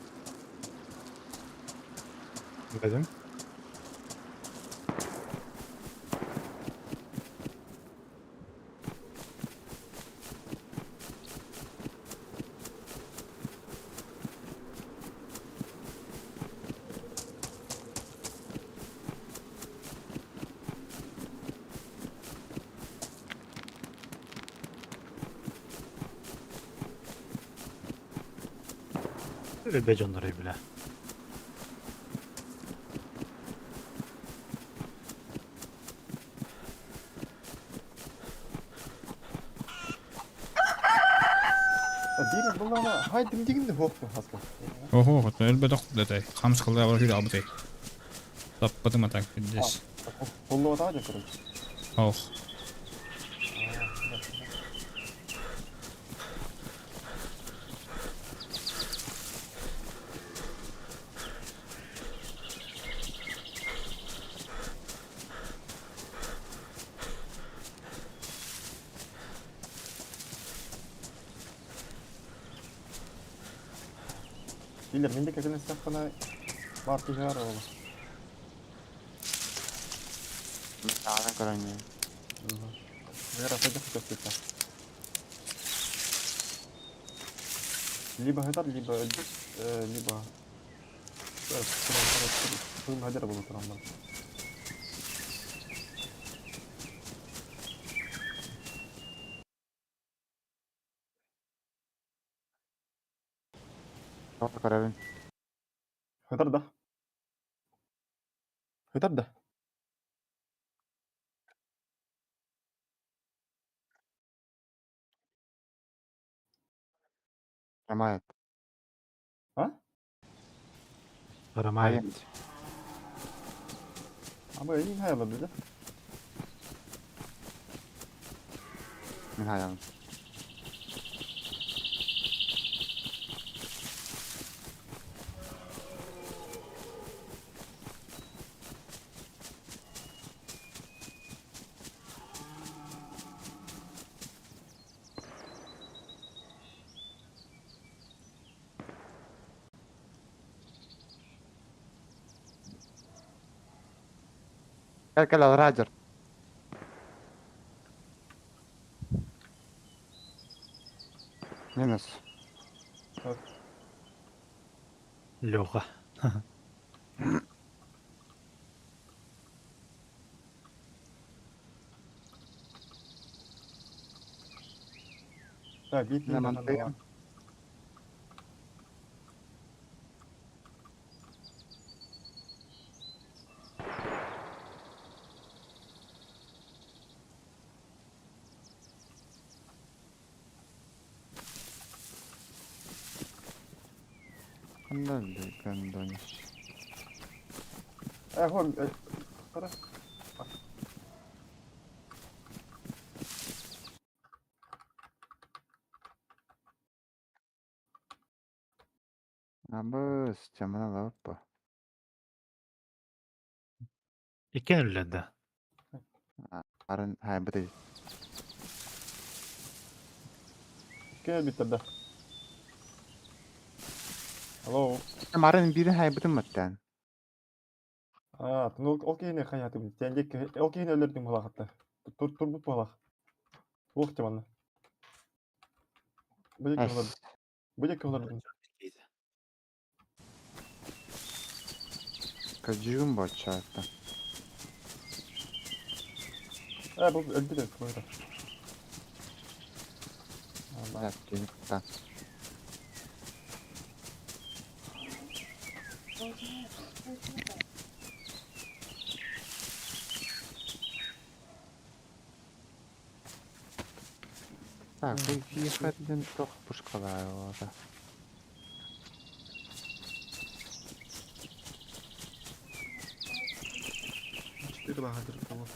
Дедим. Өлбө дьоннору бля. Биир буллаҕына хайдым дигин да хуох хаска. Охо, хото өлбөтөх дэтэй. Хамс кылда бар хүрэ абытай. Таппатым атак здесь. Холлоотаа дьэ короче. Ох. Билэр мин де кэлэн истэххинэ баар киһи баар оҕолор. Даҕаны көрөн Вера пойдёт көстүттэ. Либо хатар, либо либо хадер буолу тураммын. Тоҕо көрөбүн. Хатар да. Хатар да. Хромает. А? Хромает. Ама эйин хайала биле. Мин хайабын. Кэл кэл Раджер. Минус. Леха. Так, биир На монтеем. Ханна гандониш. Хом, кара. Абыс, темна лаппа. Иккен үллэнде. Арын хайбыты. Кел биттер да. Алло. Марын бирин хайбытын маттан. А, ну ол киһини хайатым. Тенге ол киһини өлөрдүм булахатта. Тур турбут булах. Уох теманна. Бу олар. Бу олар. Кажугун боччаатта. А, бу өлдү да койду. Так, киһи Так, бу киһи тох пушкалар ота. Четыре лагеря было.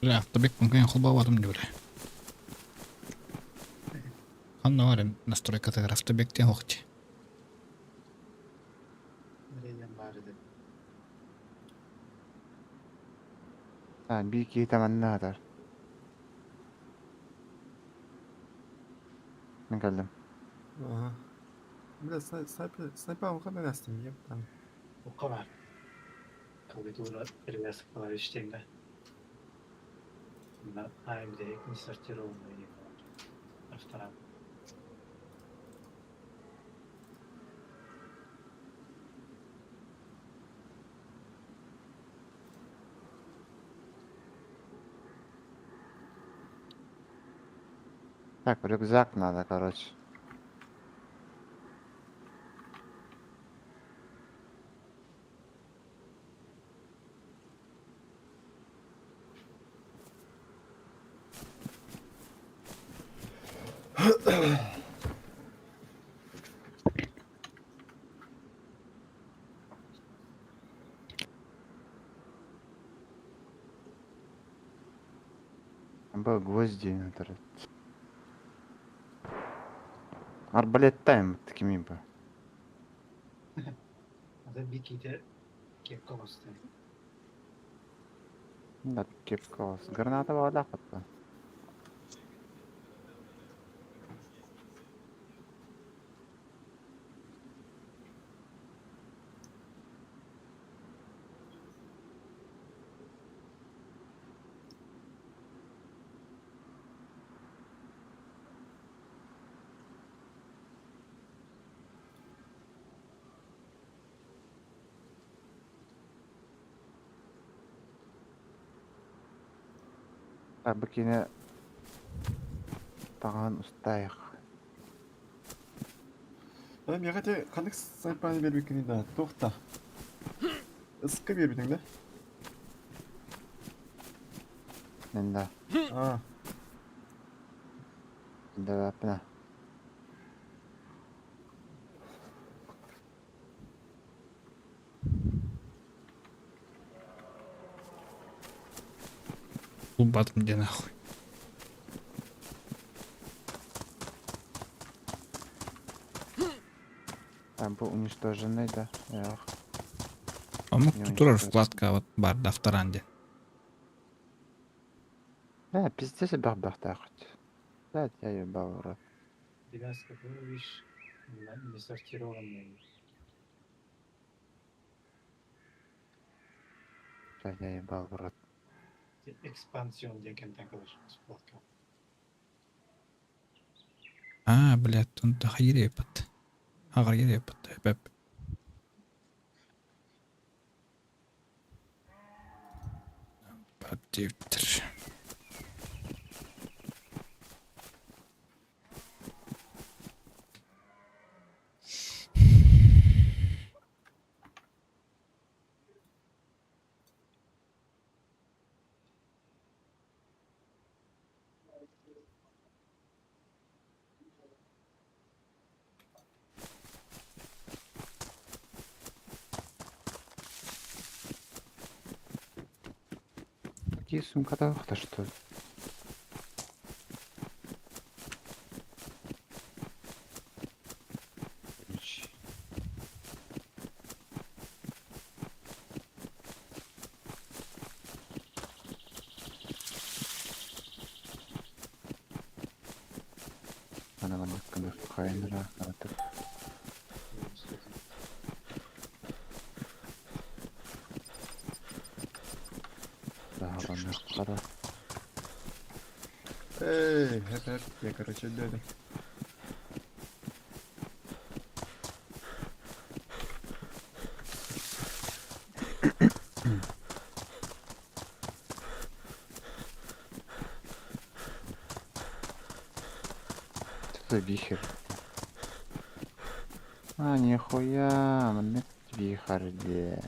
Бля, автобек мungkin холбаабатым диэбитэ. Ханна баар настройкатыгар автобек диэн суох дии. А, би киһи таманна хатар. Мин кэллим. Ага. Бля, снайпер, снайпер алган нәстем, ем там. Укка бар. Клавиатура перевязка клавиш теңге. На AMD не сортированный автора. Так, рюкзак надо, короче. Бу гвозди турар. Арбалеттайм такими бы. Ата биките кепка басты. Да, кепка с граната вода хатта. Бакине таҕаһын устаайах. Э, миэхэ ити ханнык сайпааны биэрбиккиний да, туох да. Ысыкка биэрбитиҥ да? Мин да. Аа, Дэвэппинэ. Булбатым диэн нахуй. Там был уничтоженный, да. Эх. Омук Не турар уничтожен. вкладка вот бар дафтаран диэн. Да, пиздец бах-бах-тахать. Да, я ебал в рот. Привязка, ну, видишь, не сортированный. Да, я ебал в рот. Экспансион диэн кылыш вкладка. Аа, блядь, он тахайыр еппат. Хаҕар еппат. Бэп. Баттивтер. Какие сумка-то что? Ключ. Ана маннык хайнера атып. Даҕаны хара. эй, это я, короче, дядя. Что за вихрь? А, нихуя, мне вихрь, где?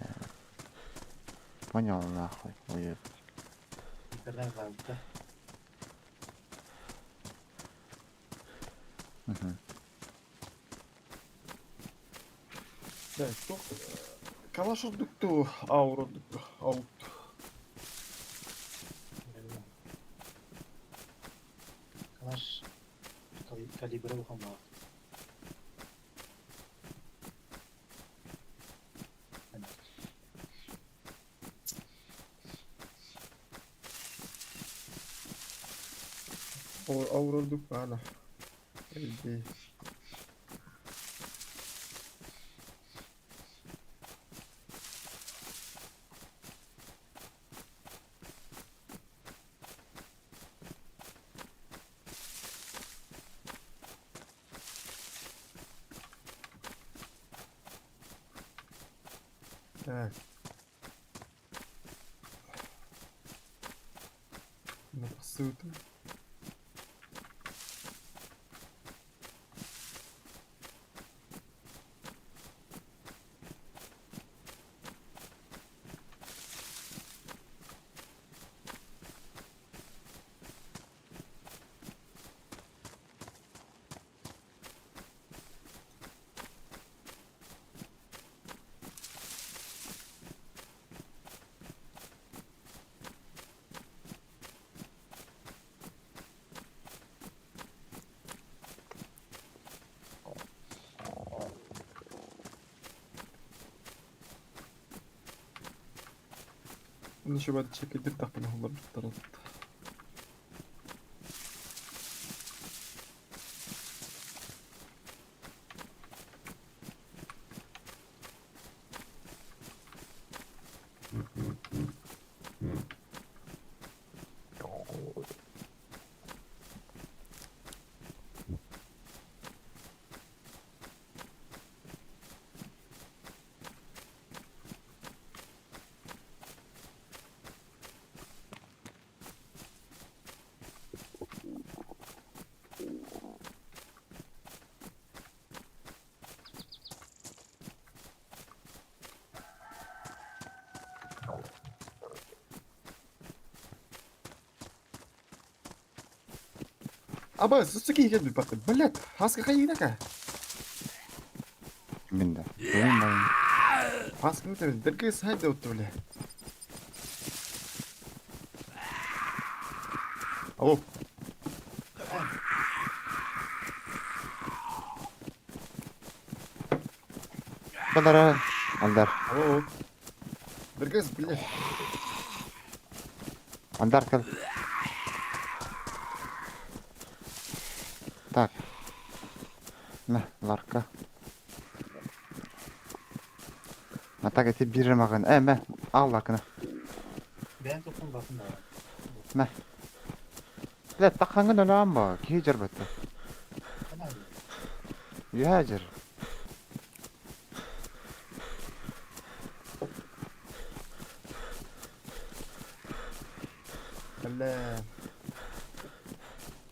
Понял нахуй, уеб. Интернет да. Угу. Да, туох калаш ордук аур ордук аут. Калаш калибры ухамма. Аур ордук ана. Иди. Так. Ну, посылка. Еще бары чекидир тахпына холлорбуттар. Аба, суки кэлбит баты. Блядь, хаска хайынака. Мин да. Бүгүн барын. Хаска метер, дэргэ сайда утты, бля. Алло. Балара. Алдар. Алло. Дэргэс, блядь. Андар кэл. Так. На, ларка. А так эти биир маҕын. Э, мэ, ал ларканы. Бэйэн туппун батын да. Мэ. Бля, таххаҥҥын өлөөн бо, киһи дьарбатта. Үөһээ дьар. Бля.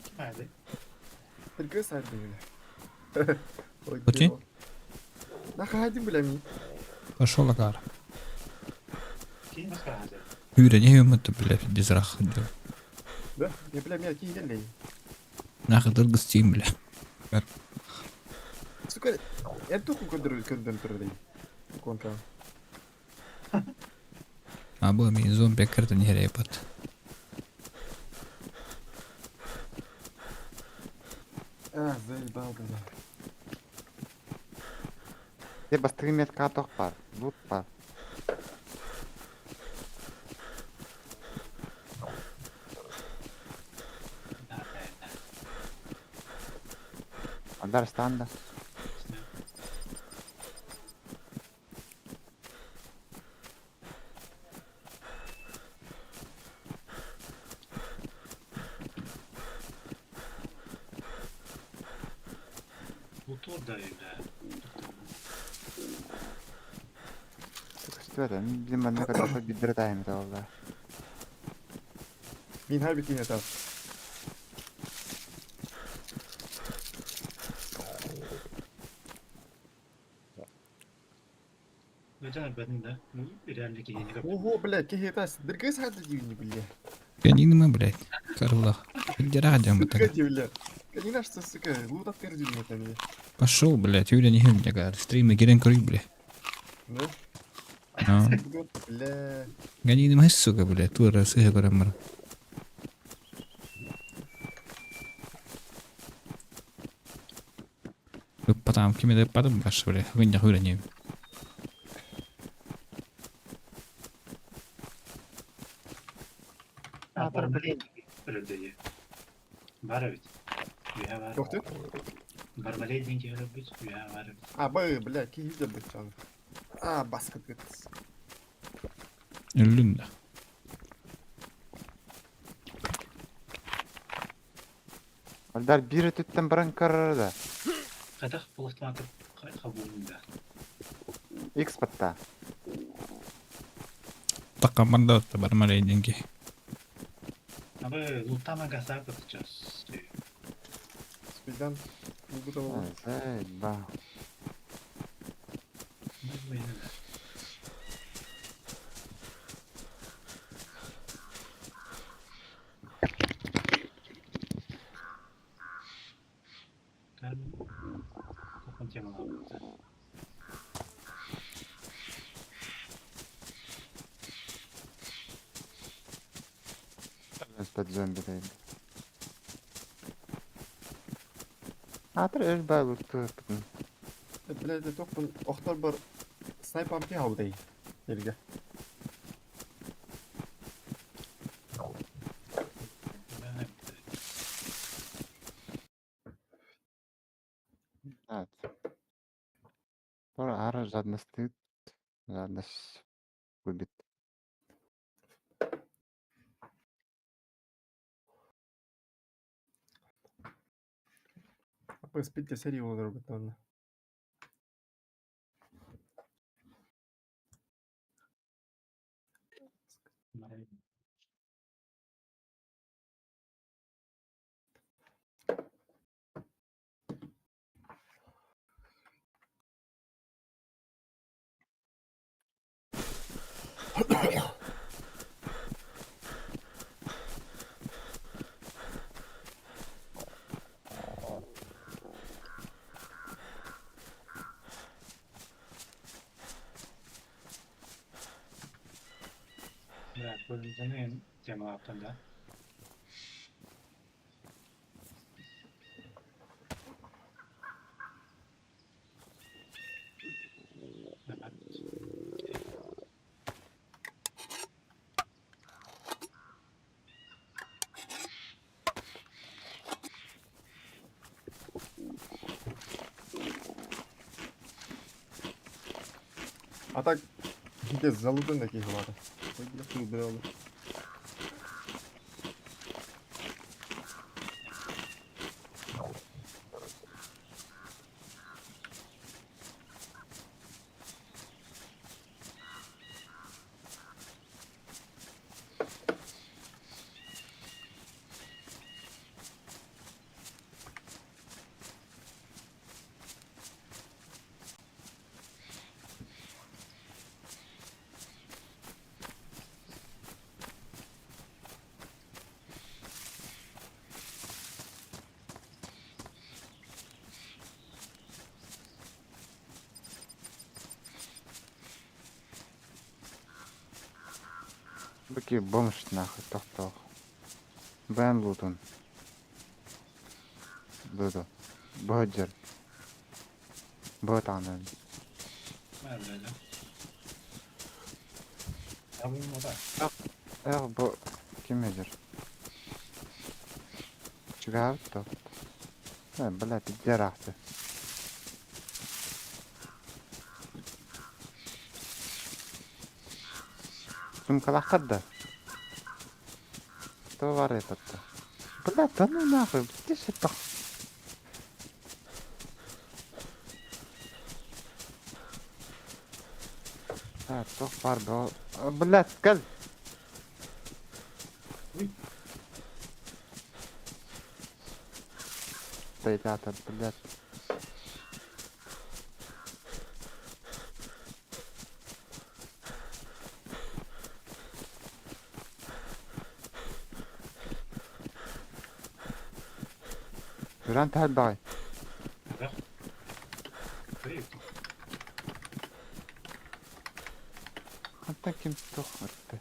Ким айды? Дэргэс сайда, бля. Ой, Окей. Нахайдым, бля, ми. Пошел агар. Ким баска хазы? Юрий, не юм это, блядь, дизрах. Да? Я, бля, меня киһи Нахуй дыргыс тиим, бля. Сука, я туху көндөрөр көндөн турар Конка. А был ми зомби карта не репот. А, заебал, бля. Те бастыгы метка тох бар. Лут бар. Андар станда. Лутур да бля. Көстүбэт. Мин манна көрдөххө биирдэрэ таайым этэ буолла. Мин хайбит киһи этэ. Өтен бәдин да. Ну, реально киһини көп. Ого, бля, киһи этэ. Дэргэс хайда дивини, бля. Пианино, блядь. Карлах. Дира дем Сука, бля. Канина что, сука, лут открыл мне там, бля. Пошел, блядь, Юрий не мне говорит. Стримы герен крыг, бля. Ну, Ну. бля. Гони не сука, блядь, тура сыга горамар. Потом кими падам баш, бля. Гыня хура не. А, Атыр, блин. Өлөдө. Бар бит. Үйә бар. Тохты? Бармалей деньги өлөп бит. Үйә бар бит. А, б, бля, киһи дэ бычан. А, баскет гыт. Үлүн да. Алдар биир өттүттэн баран көрөр да. Кадах полуфтматып кабулында. X батта. Такаманда бармалей деньги. Абы лутама гасап сейчас. Спидан. Не буду вам. Заебал. Спать зомби дайым. Атыр өл бай лутту бүтүн. Бля, это тохпун охтор бар снайпам ти хаудай. Елге. Тор ара жадносты жадность губит. Аппыспит серии олорбут онно. Да, бөлүнэн темалаптан да. А так, де залутан такий голода. Ой, бля, хуй брали. Быки бомж нахуй тохтох. Бен лутун. Дуду. Бөджер. Бөт анын. Nerede? Ya bu moda. Эх, бу ким эдер? Чугав то. Э, блядь, иди рахты. Сумкалахтар да. Что бар этот-то? Блядь, да ну нахуй, тише тох. А, тох бар бо. Блядь, кел. Ребята, блядь. Юран тәл бай. Да. Привет. Хантан ким тух өттө.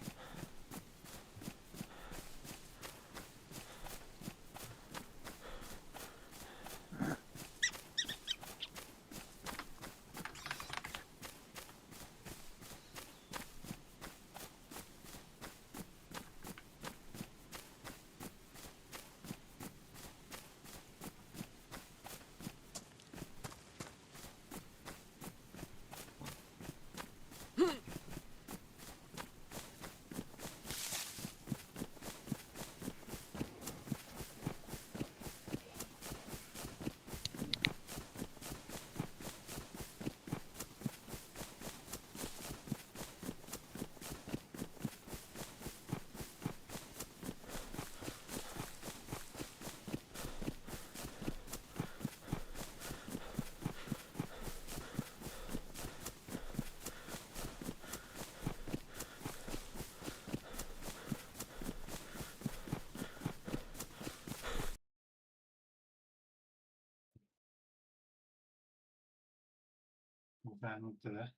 Bu ben noktada.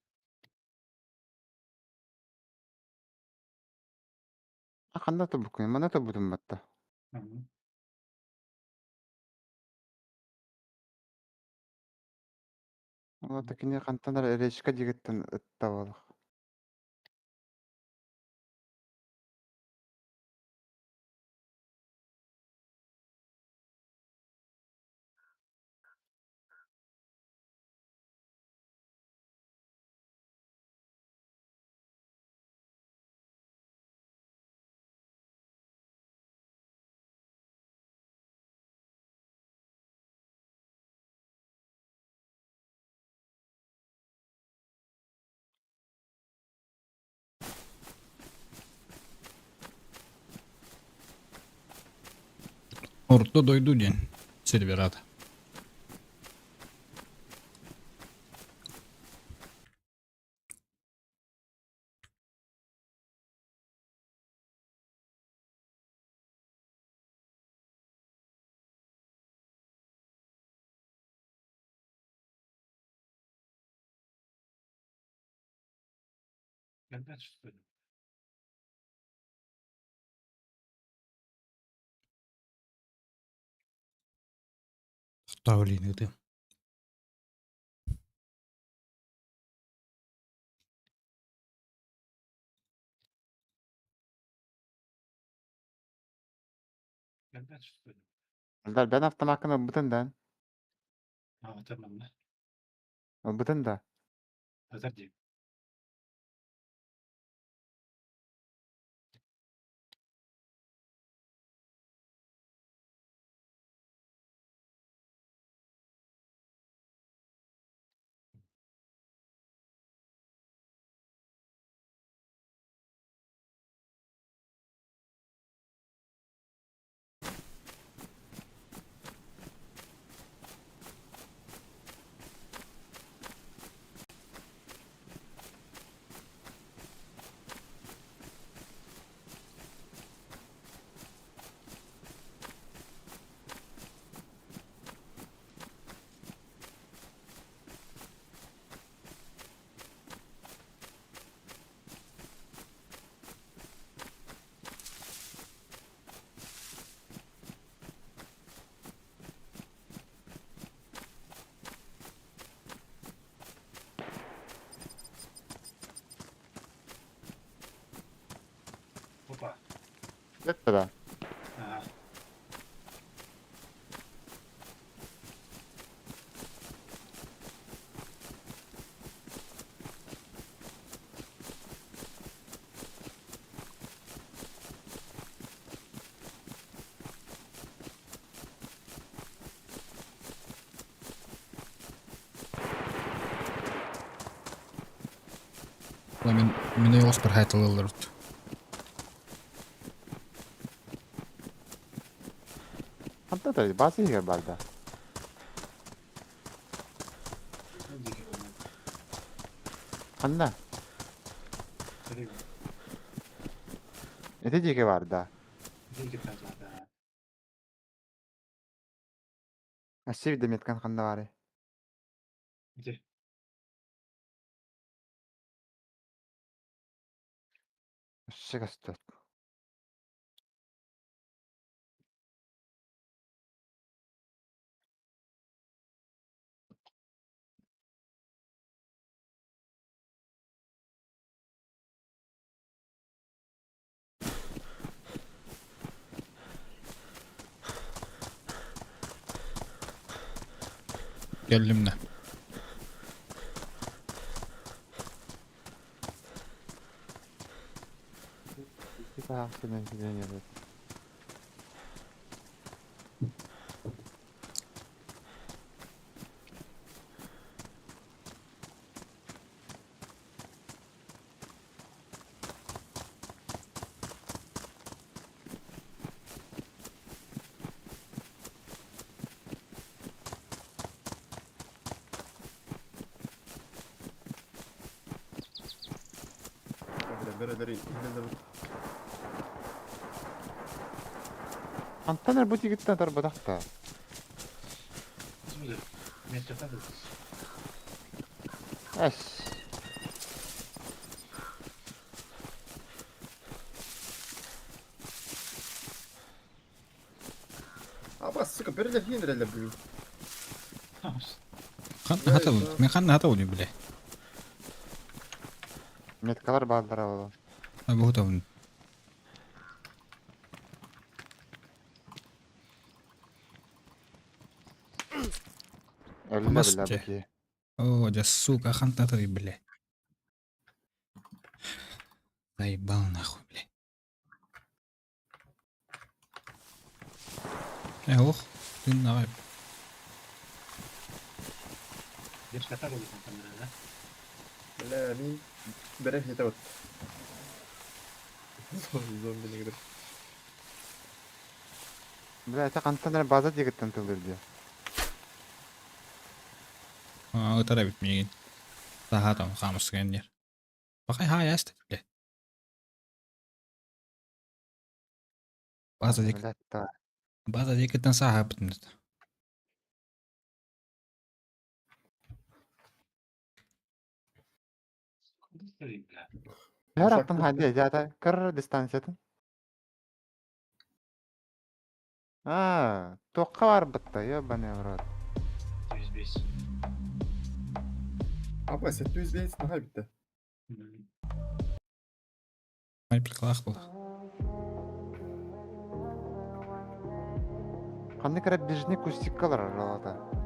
Ханда тобукуй, мана тобутум батта. Hı hı. Ола такини хантан речка дигиттен ытта болох. Орто дойду диэн серверата. Ставление ты. Эльдар, бэн автомаккын ылбытын да? Ылбытын да? Бүттэ да? Мин мин ойоҕоспор хаайталыыллар Ханта да база иһигэр баар да? Ханна? Ити диэки баар да? Өссө биирдэ меткан ханна баарый? Өссө көстөр. Кэллим да. Икки таһаах синэн синэн эбит. Антон эрэ бу тигиттэн тарбатах да. Эс. Аба, сука, бөрөлөр эрэллэр бүгүн. Ханна хатабын? Мен ханна хатабын бile. Меткалар бааллара ол. Бу хатабын. Өллө Амас биллэ дьэ. бу киһи. О, дьэ, сука, ханна хатабын бile. Заебал нахуй, бля. Э, ох, тыын аҕай. Бля, мин бэрэ хете вот. Зомби негр. Бля, это хантан эрэ база диэкиттэн тыллыыр дии. Аа, ытар эбит миигин. Таһаатам хаамыскайан диэр. Бакай хаайаас бля. База диэки Блядь, та. база диэкиттэн сааһаабытым. Her attın hadi zaten kır дистанциятын. Аа, туохха барбытта, ёбаный в рот. 105. Апа, 705 наһаа бүттэ. Ай приколах был. Ханнык эрэ ближний кустикка олорор.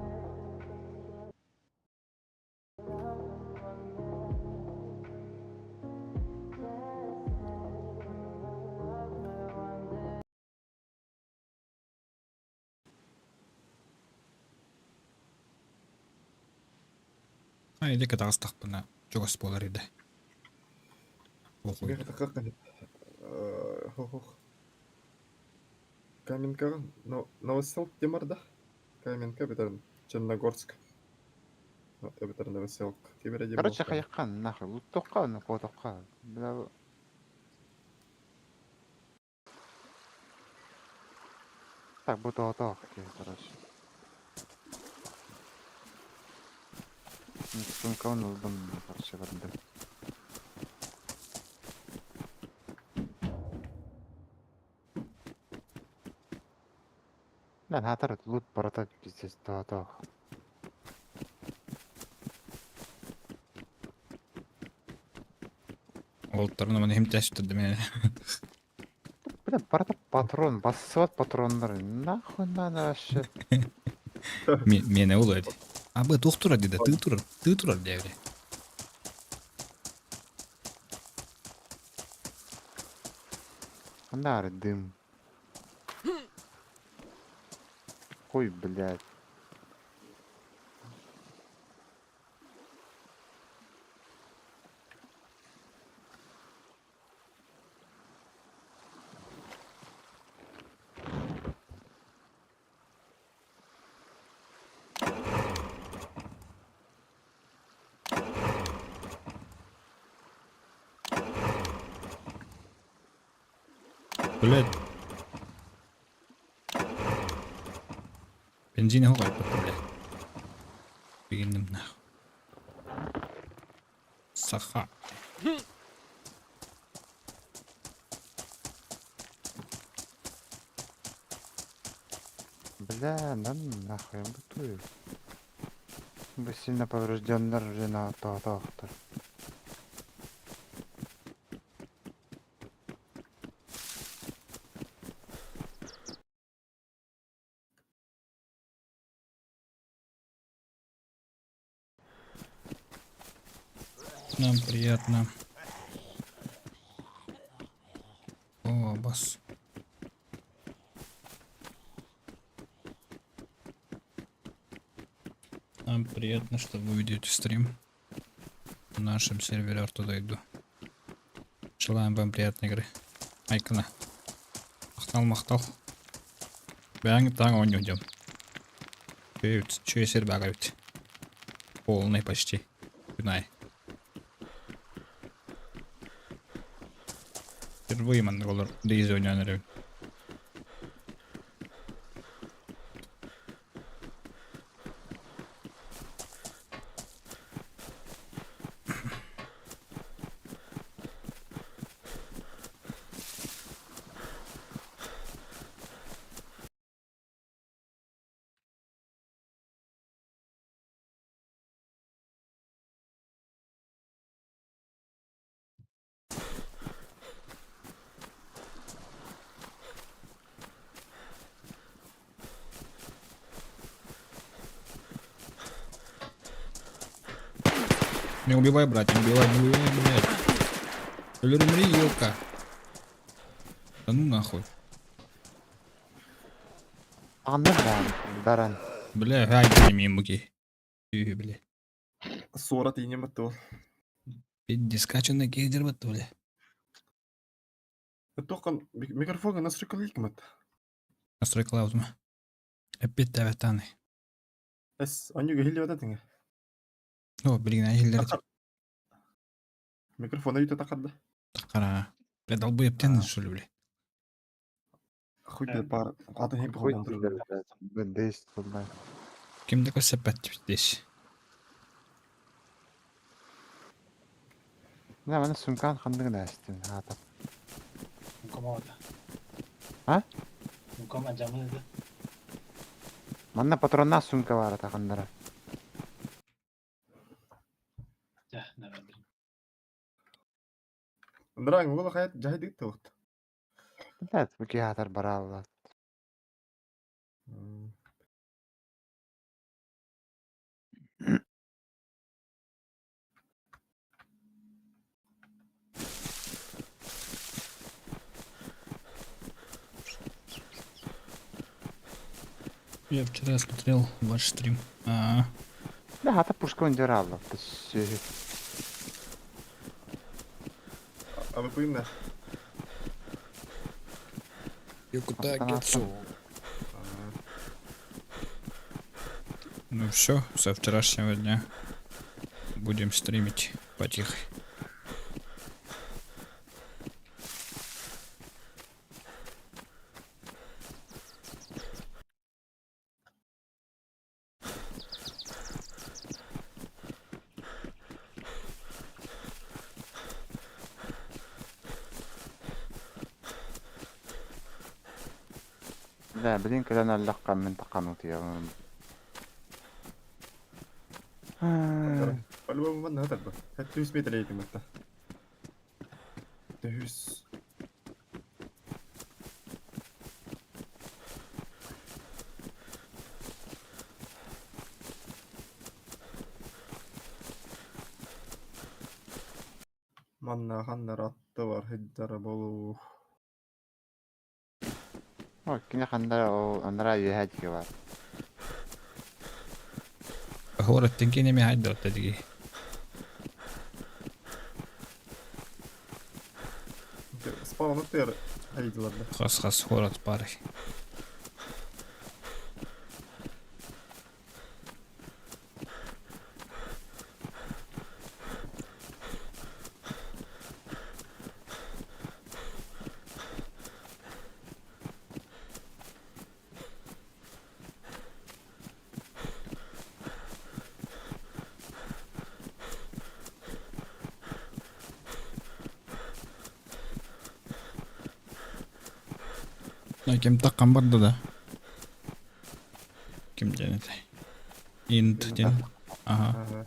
Ай, диэки таҕыстахпына чугас буолар идэ. Миэхэ таххах хох. Каменкаҕа Новоселк диэн да? Каменка эбэтэр Черногорск. Эбэтэр Новоселк. Киберэ диэн Короче, буолуохтаах. хайаххан нахуй, луттуохха, ну куотуохха. Бля, так, бу тоҕотоох киһи, короче. Сумкабын ыллым, короче, бардым. Бля, наатар лут барыта пиздец тоҕотоох. Олтарына маны хим тэстирди мени. Бля, барыта патрон, бассыбат патроннар. Нахуй надо вообще. Миэнэ ол эди. А бу туох турар диде, тыы турар, тыы турар диэбри. Ханна дым. Хуй, блядь. Блядь. Бензин хоҕой блядь. Бигинним нахуй. Саха. Бля, да ну нахуй, я бутую. Бу сильно поврежденнар уже на тоҕотоохтор. Нам приятно. О, бас. Нам приятно, что вы ведете стрим на нашем сервере Артудайду. Желаем вам приятной игры. Айкона. Махтал, махтал. Бәң таң ойнойдем. Чөй багают. Полный почти. Күнай. Впервые маннык олор DayZ ойнаан эрэбин. Не убивай, брат, не убивай, не убивай, блядь. Өлөр умри, елка. Да ну нахуй. Анны баар, баран. Бля, ай, не муки. Бля. Суора тиийнем баттı. Пиздец, кейдер батты, бля. Тоққан микрофонга настройка лейкмат. Настройкалаабытым. Эппиэттээбэт даҕаны. Эс, онньуга иһиллибэт этиҥэ. Оо, билигин иһиллэр этим. Микрофона үтэ тахарда. Тахара. Бля, долбоеб тен, что ли, бля? Хуй да пар. Атын хим Хуй похуй. ты, блядь, б- блядь. Ким да көрсөппөт здесь. Не, маны сумкан ханныгын ээстим, хаата. Сумкам. А? Сумкам алдьаммыт этэ. Манна патроннаах сумка баар этэ ханнара. Дьэ, наверное. Драң угул хаят жайдык тылыт. Блядь, бу киһи аатар бараалла. Я вчера смотрел ваш стрим. А, Бля, хаата пушка үндер аалла. Сүһү. А вы поймна. Якута Гетсу. Ну все, со вчерашнего дня будем стримить потихо. Бля, блин, кэлэн аллахха мин тақанут я. По-любому манна хатар ба. Төс метр етім атта. Төс. Манна ханнар атты бар, хиддара болу. О, кини ханнара ол анара үөһээ диэки баар. Город тенкинеми хайдер тедиги. Спаун аттыр хайдыларда. Хас хас город пары. Ким таккан барды да. Ким диэн этэй? Инт диэн. Ага. Ага.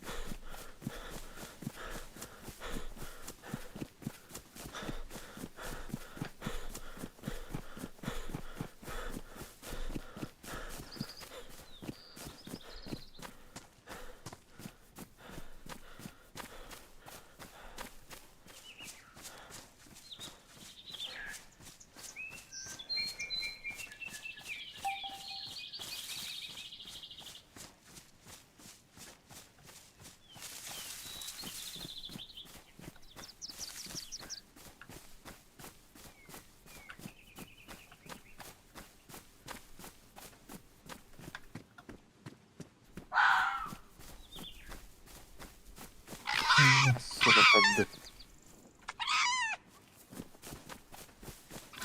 Сука, подды.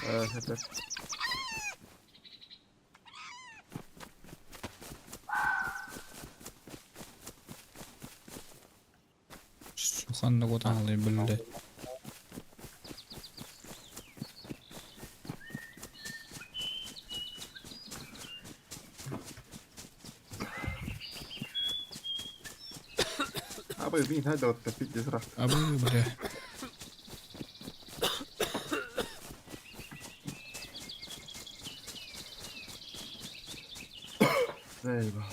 Это. Суханны котаҥалый биллэ. А вы блин, хайда вот пить раз. А вы, бля. Заебал.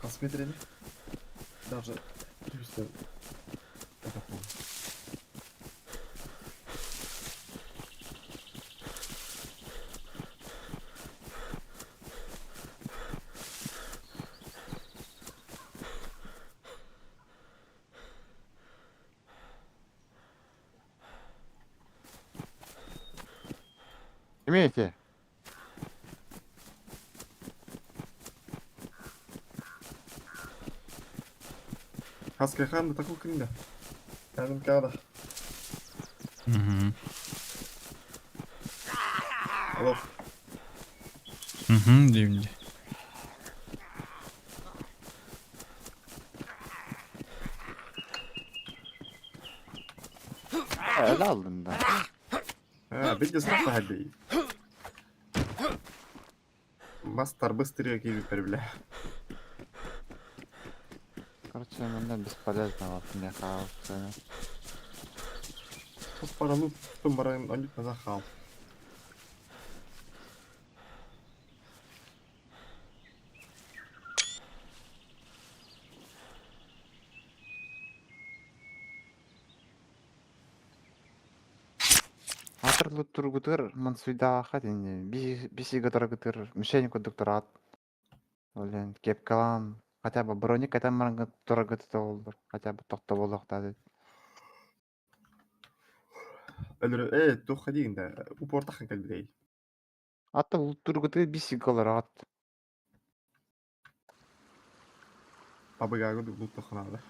Хас метрени. Даже түстө это пол. Имеете? Хаскайхан да такой күндә. Кәдім кәді. Угу. Алло. Угу, диибин дии. Öyle aldın da. А, видите, сразу Мастер быстрее киви бля. Короче, менден бесполезно вот мне хаос. Парану тумбаран анют назахал. Атырлы тургутыр мансуйдааха дини бисига тургутыр мишень курдук Блин, кепкалаан хотя бы броник кэтэн баран тураргыт оллор хотя бы тохтоболуохтаат Э, туох диин да, упортахан кэлбидей. Ата тургутыр бисига олороот. Бабыгаагы луттаханаада.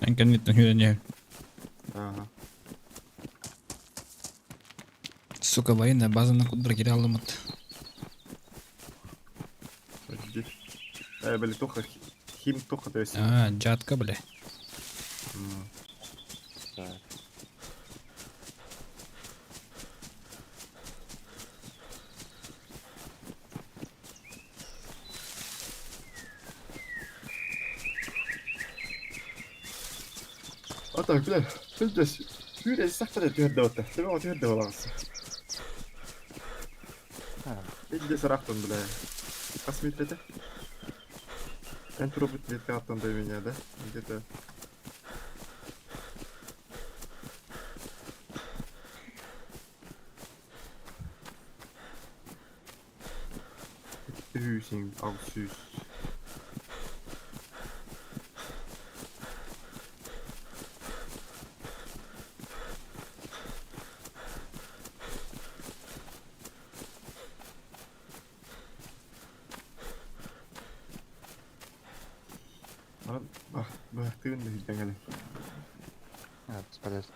Эн кэнниттэн сүүрэн иһэр. Ага. Сука, военная базаны кудра кире алымыт. Подожди. Э, били туха хим туха, то есть. А, жатка, бля. Так. А так, бля, пиздец. Сүүрэ сахтара түһэрдэ батта. Тэбэ түһэрдэ балаҕас. Пиздец рахтан, бля. Посмотри Эн пробует летать до меня, да? Где-то. Hüsing, süs. Бах, бах, тыын да хүйтэн А, бесполезно.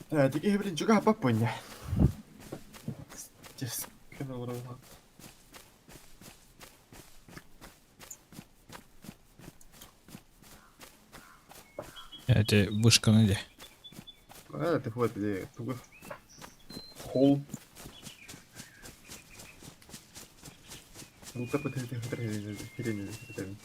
Тиги блин, чуга папуня. Just Эти вышканы де. А, ты вот где тугу. Холл. Ну, так вот это хрень.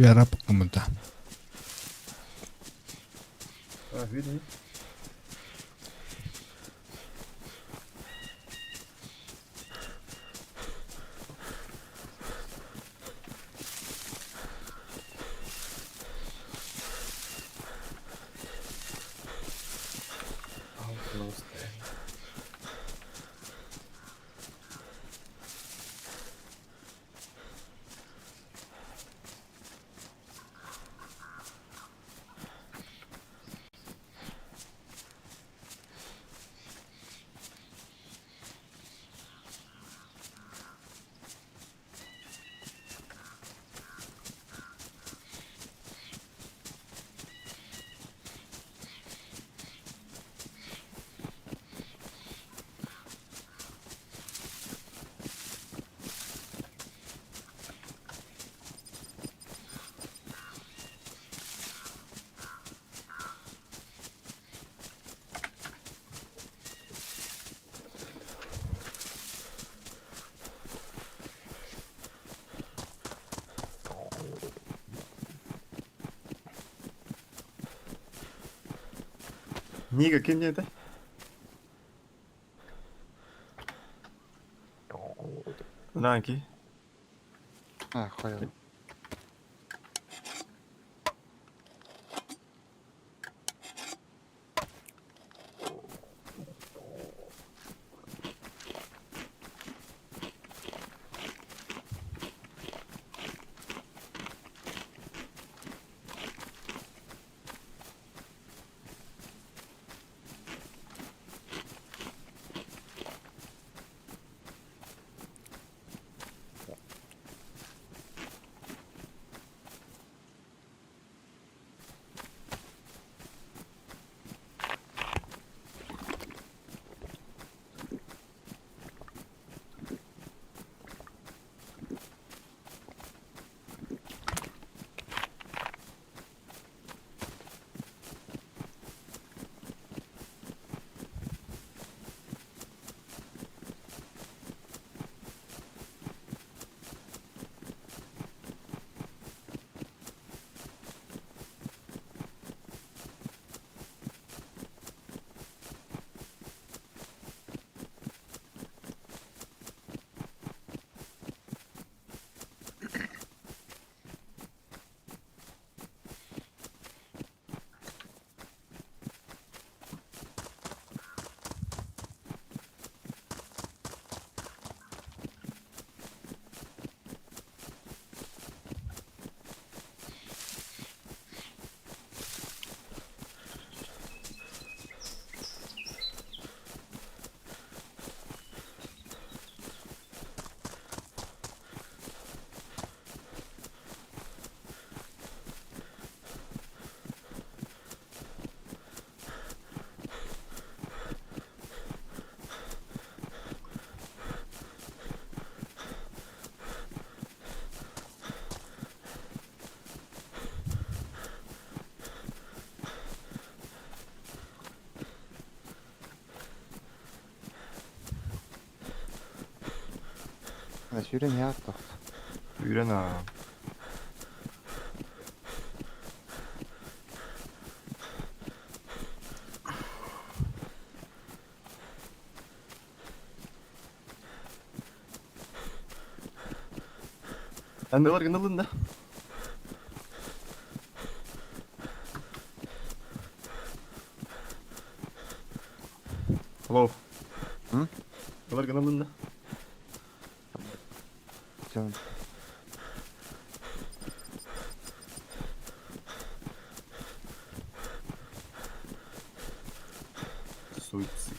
Вера кому-то. А, видно? Нига ким диэтэ? Наки. А, хуй. Сүүрэн яа тохт. Үүрэн аа. Эн ылар гыналын да. Hello. М? Ылар гыналын да. Всё. Суицид.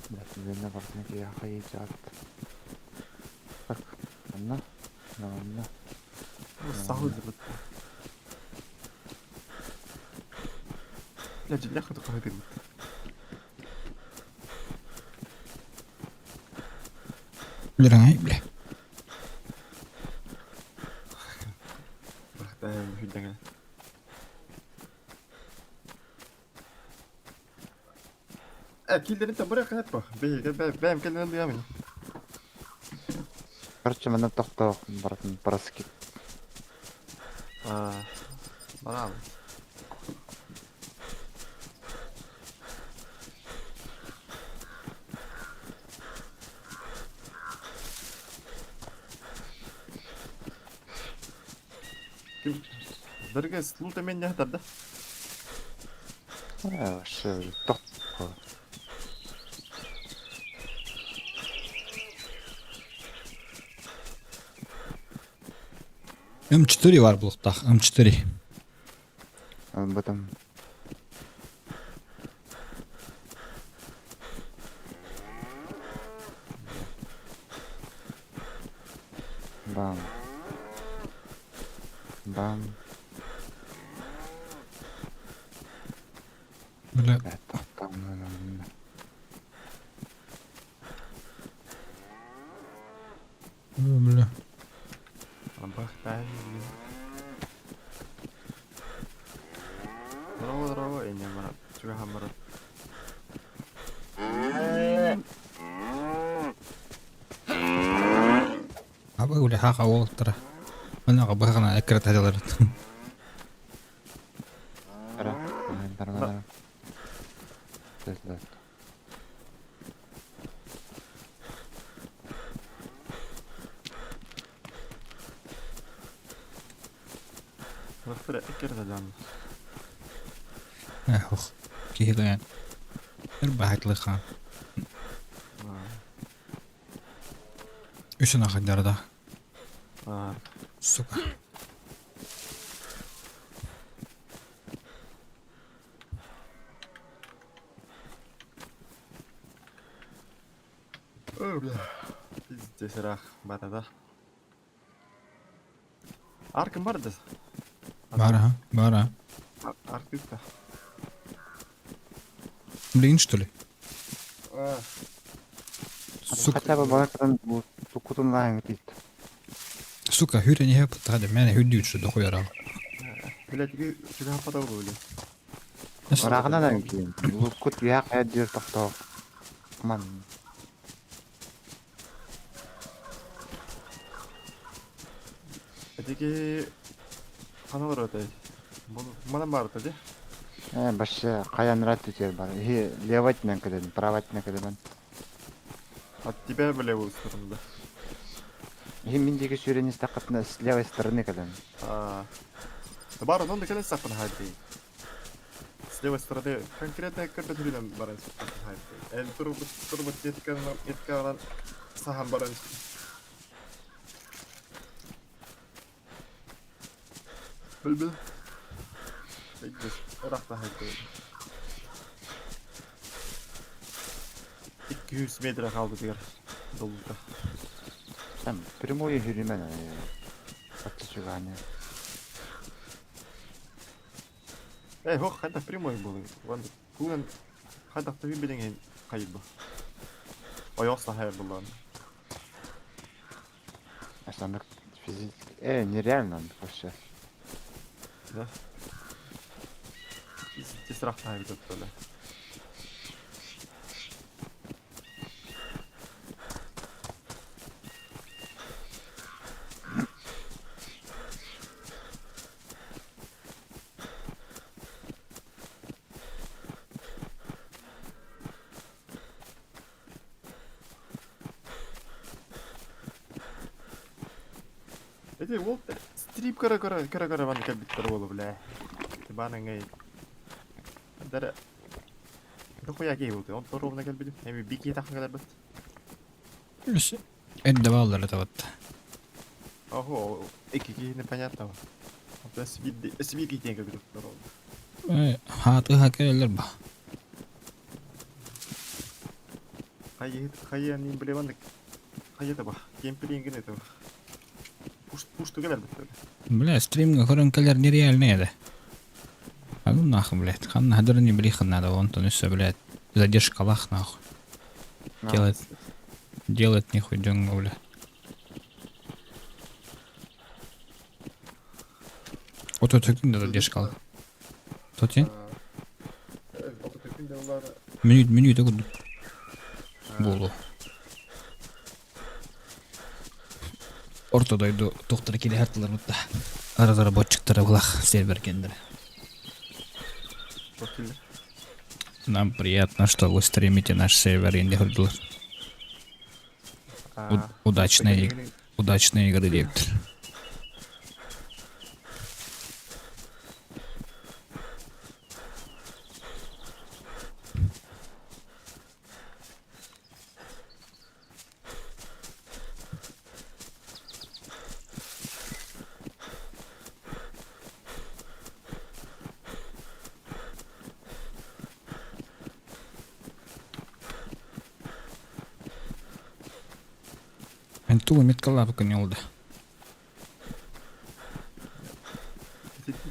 Блядь, наверное, вартники я хаетят. Так, одна, одна. Сахал зыбыт. Бля, дьиҥнээх хоту хаһыытыыбыт. Бля, бля. Күйдәңе. Э, киллерин бырак кәнәп бу. Бейге бәм кэлен диямин. Короче, манна тохтоо баратын параскип. А, барам. Ким Дөргө слута мен не тарда. Э, вообще тохтоо. М4 бар булуктах, М4. Об этом. Бам. Бам. Бля. Это там. Бля. Бахтай. Здорово, здорово, я не марат. Чуга хамарат. Аба уля хака уолтара. Мана бахана экрет хадалар. Ара. Бара, бара. Да. Вахтара экер задан. Эх, киһилэн. Эр баһатлыха. Үсүн ахайдарда. А, Сука. Ой, бля. Пиздец, рах, барада. Аркын бар да. Бара, бара. Аркы да. Блин, что ли? А, Сука, Хотя бы балакадан тукутун лайын дейт. сука, хүрен не пытады. Мен хүрдүү түшү дохуяра. блядь, чуга хапада бля. Рағынан кейін. Лукут я кая тохтоо. Ман. Этики ханалар өтөй. Мана бар өтөй. Э, башы каян рат түтер бар. И левать мен кеден, правать мен кеден. От тебя в левую сторону, да. И мен деге сүйренес тақытына с левой стороны кеден. А. Бар, он да сапын хайды. С левой стороны конкретно кырды түрінен баран хайды. Эл турбут турбут етканан етканан сахан баран. Бил бил. Бигдес, рахта хайды. 200 метр қалды дегер. Долута. Там прямой хүрімен. Атчыганы. Эй, хох, хайда прямой был. Вон, кулен хайда таби билеген кайбы. Ой, оста хай булан. Асандык физик. Э, нереально вообще. Да. Пиздец рахта хай бит бля. Эти вот стрип кара кара кара кара ван кабиттер болу бля. Тибанын эй. Дара. Дохуя кей болды. Он ровно келбedi. Эми бики тахын келбет. Эдде баллар это вот. Ого, эки ки непонятно. Это свиди свиги тен келбет ровно. Э, хаты хакелер ба. Хай хай не блеван хай это ба. Кемпилинг это. Пуш пуш тугелер бит. Бля, стримга көрөнкелер нереальный эди. А ну нахуй, блядь. Хан хадырны блихан надо, вон то все, блядь. Задержка лах нахуй. Делает, делает нихуй дёнга, бля. Оту күн да дешкал. Тотин? Оту күн да олар. Мүнүүтэ курдук. Буолу. Орто дойду тохтара киле хартылар бутта. Разработчиктара булах сервер кендер. Нам приятно, что вы стримите наш сервер инде хурдулар. Удачной, удачной игры диэбиттэр. Мен туу меткалаабыккын ньолда.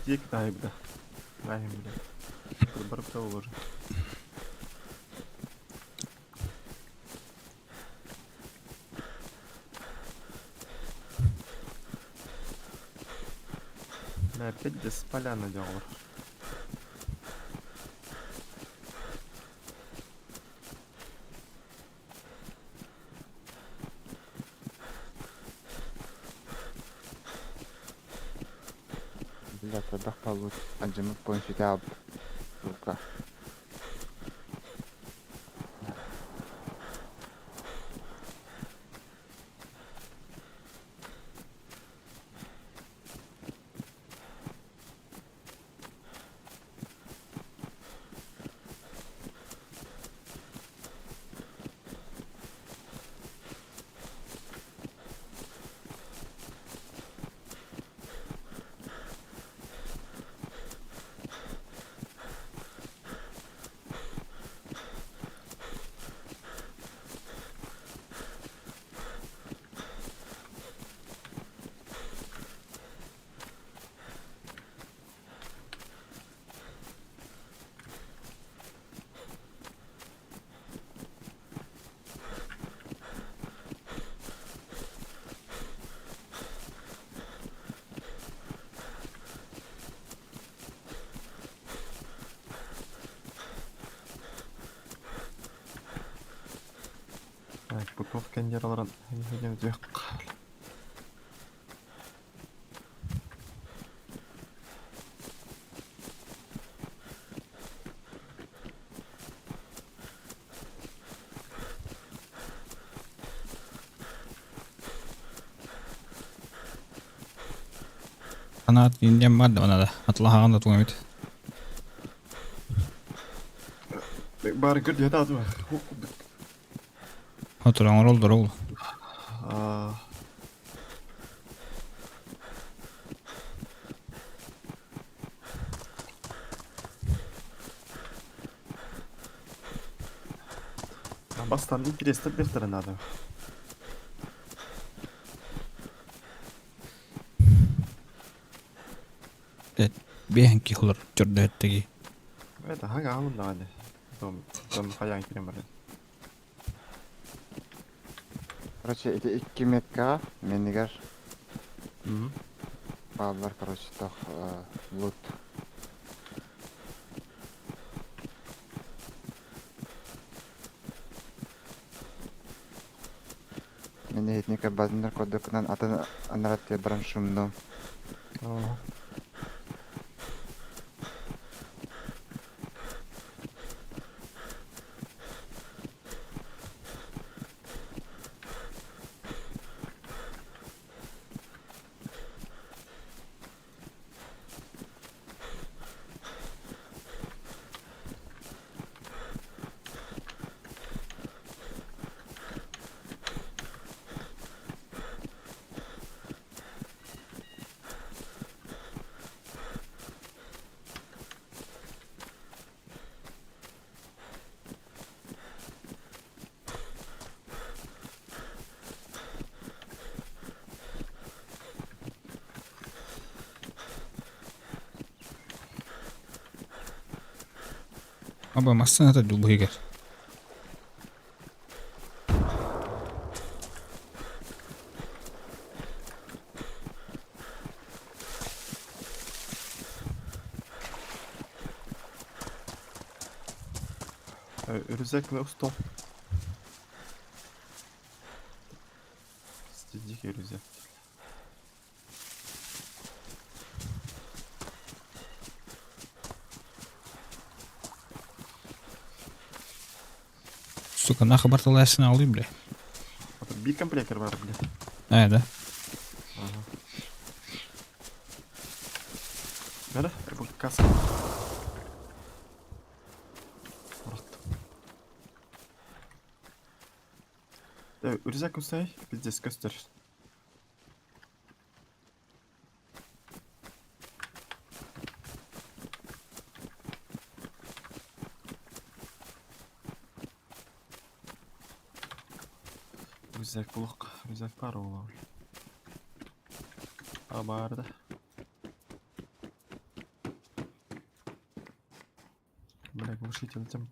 Диэки таайбыта. Таайым бile. Барып та olur. Бля, опять здесь поляна делал. Бля, тогда получ. Анжемык бойынша алып. Сука. Так, бутов кендераларын идем. Анаат индем барды надо. Атлахаҕан да тугамит. Бары көр деді атма. Отур оҥорол ол. Бастан интересно бертері надо. Биэһэн кихулар чордөһөттеги. Это хага алым да аны. Том том хаян кирем бар. Короче, эти икки метка менигер баалар, короче, тох лут. Мен хитника базындар кодукунан атын анарат баран шумну. Аба массыната дубуйгар. Рюкзак на стол. Дикий рюкзак. Сука, нахуй барталайсың алый, бля. А тут бир комплектор бар, бля. А, да? Ага. Бері, бұл каска. Ұраттым. Рюкзак ұстай, пиздец, көстер. Рюкзак бұлық, рюкзак бар ол. А бар да. Бля, глушитель тем.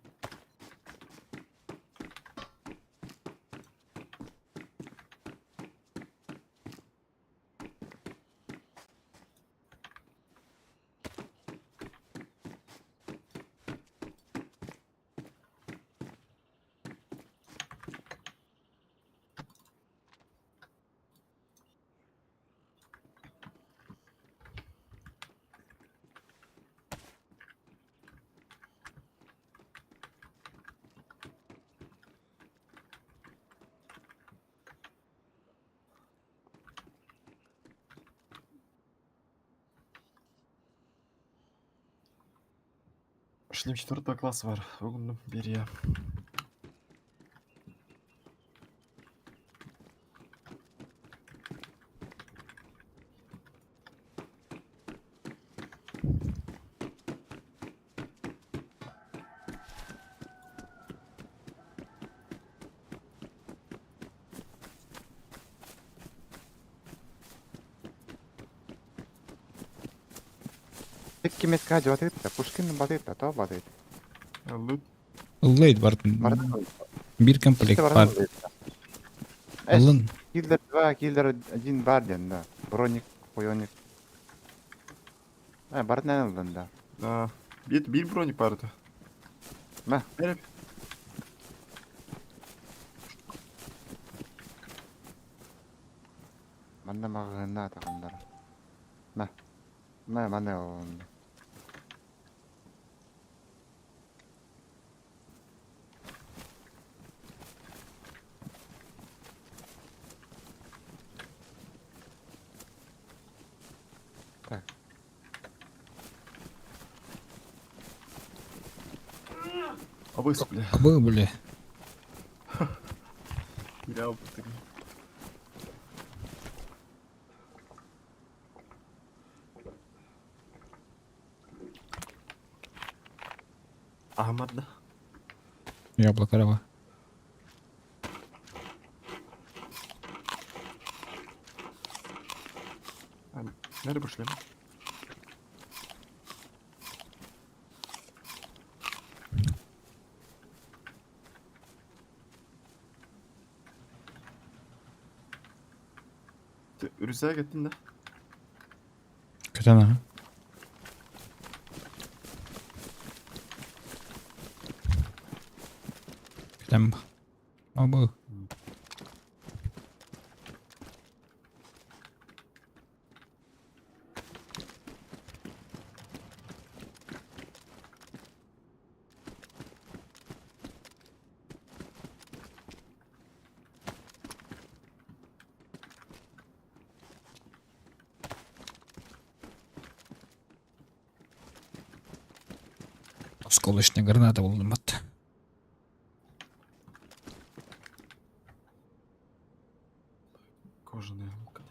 Шлем четвертого класса бар. Бүгін бери. Икки метка батыт, Пушкин батыт, то батыт. Лут. Лейт бар. Бардын. Бир комплект бар. Алын. Киллер 2, киллер 1 бар ден, да. Броник, хуёник. А, бардын алын, да. А, бир, бир броник барды. Мә. Беріп. Манна мағына тағандар. Мә. Мә, мана алын. Так. Абыс, бля. Абы, бля. Я Ахмад да. Яблоко рава. Nerede bu шлем? Рюкзак еттин да. Көтен ага. Көтен. Абы. Осколочная граната болдум бат. Кожаная лука.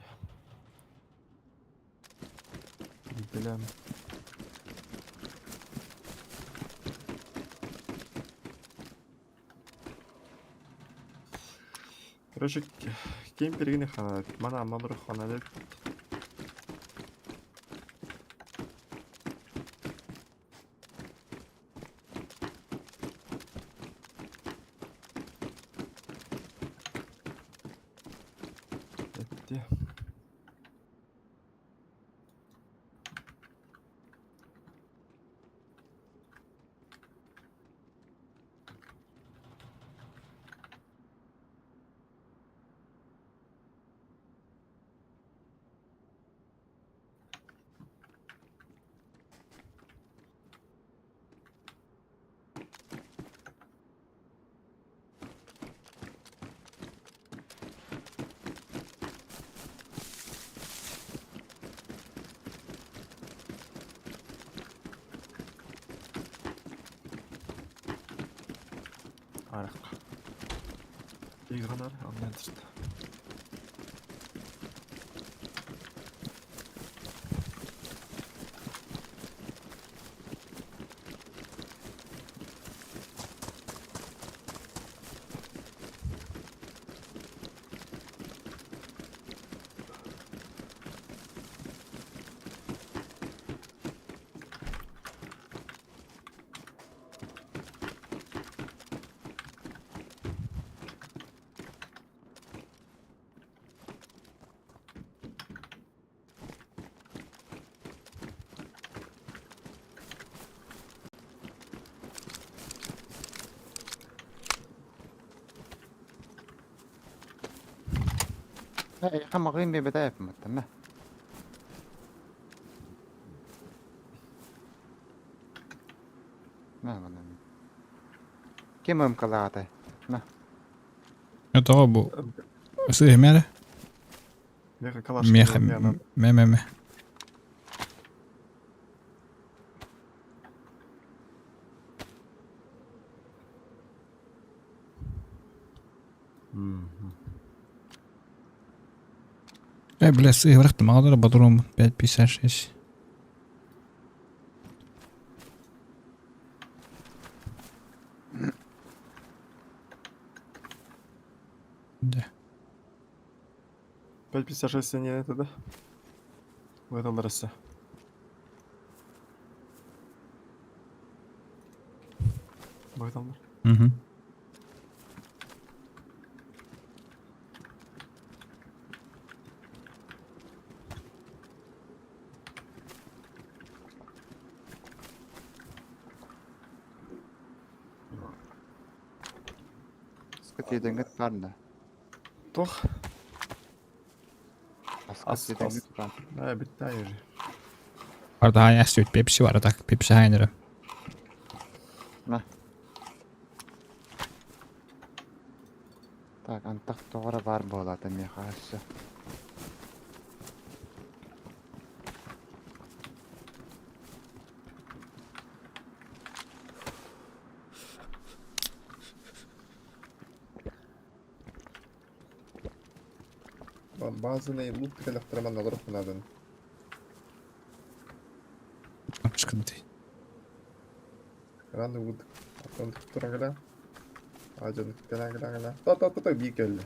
Бля. Короче, кемпергini хана, мана мамыр хана деп. Etти. Барах. Игранар, аннан Хамаҕыын биэрбэтэ эппэттэмэ. Мэ манна. Ким ымкалаата? Мэ. Это бу. Сыһымere. Меха калаш. Меха. Ме ме ме. Бля, сыһырахты мағадара батыром 5.56. Да. 5.56 не это, да? В этом росте. В этом. Угу. Скотидэҥҥит баар да? Тох. Аска тиэтэҥҥит баар. Да, биттай же. Арда ястют пепси бар так пепси хайнера. Мэ. Так, антах тоҕо баар буолаата миэхэ өссө. Базовый лук электроман алырых надо. Шканты. Раны вуд. Атын турагала. Ажын кана. Та та та та би келли.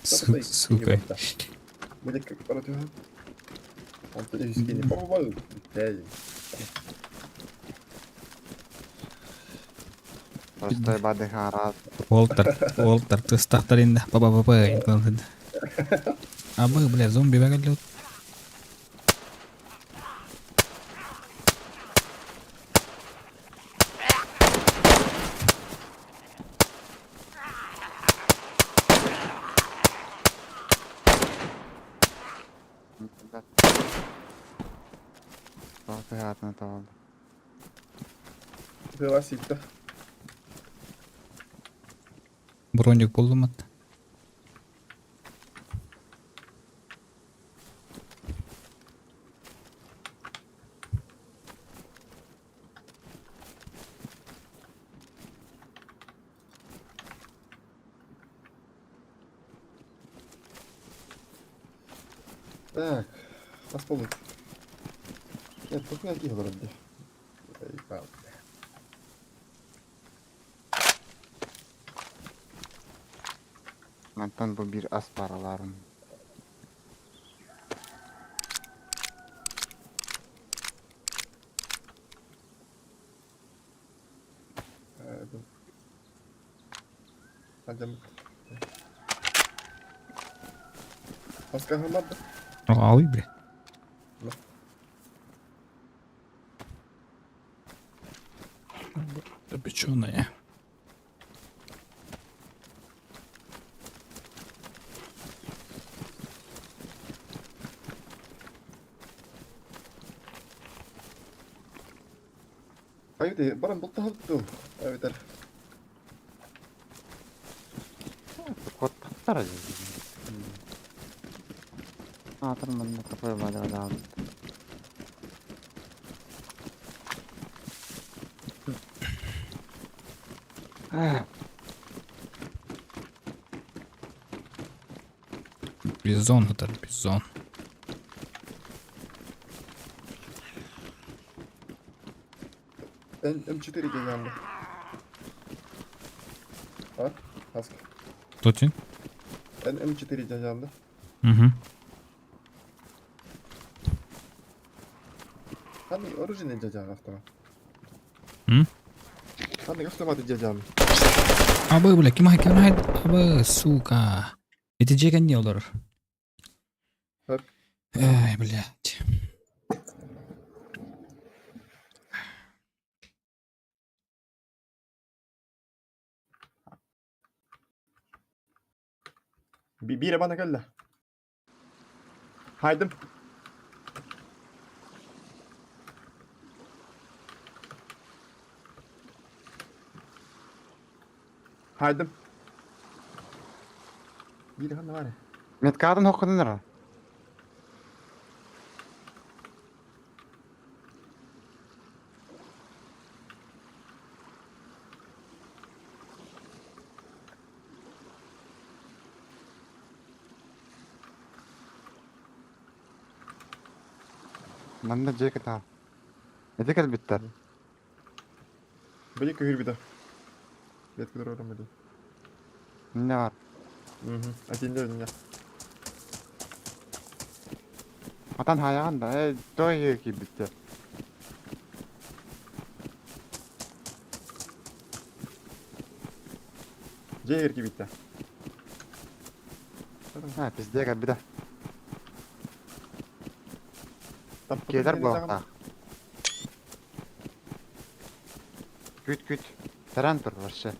Сука. Будет как против. Он то не попал. Простой бадыхарат. Уолтер, Уолтер, ты стахтарин, папа папа, А мы, бля, зомби бегали. Приятно того. Велосипед. Броник булдум атта. Так, нас полы. Нет, только я вроде. Мантан бу бир ас параларын. Алый, бля. Запеченная. Айды, баран бултаһытту. Айбетер. Кот тахтар. Атыр манна такой бада да. Бизон это бизон. М4 дьаһаанна. А? Хаска. Тутин? М4 дьаһаанна. Угу. Ханнык оружие дьаһаан автомат? М? Ханнык автомат дьаһаан? Абы, бля, ким ким Абы, сука. Ити дьиэ кэнниэ олорор. Хөп. Эй, блядь. Биирэ бана кэллэ. Хайдым. Хайдым. Биир ханна баар? Меткатын хоккунунара. Манна дьиэ кытаа. Ити кэлбиттэр. Били көһүрбүтэ. Бэт көрөрөм били. Инне бар. Мгм. Атинде инне. Атан хайаҕын да, э, той киирбиттэр. Дьиэ кирбиттэ. А, пиздец, кэлбитэ. Киэтэр буолуохтаах. Күт күт. Таран тур вообще.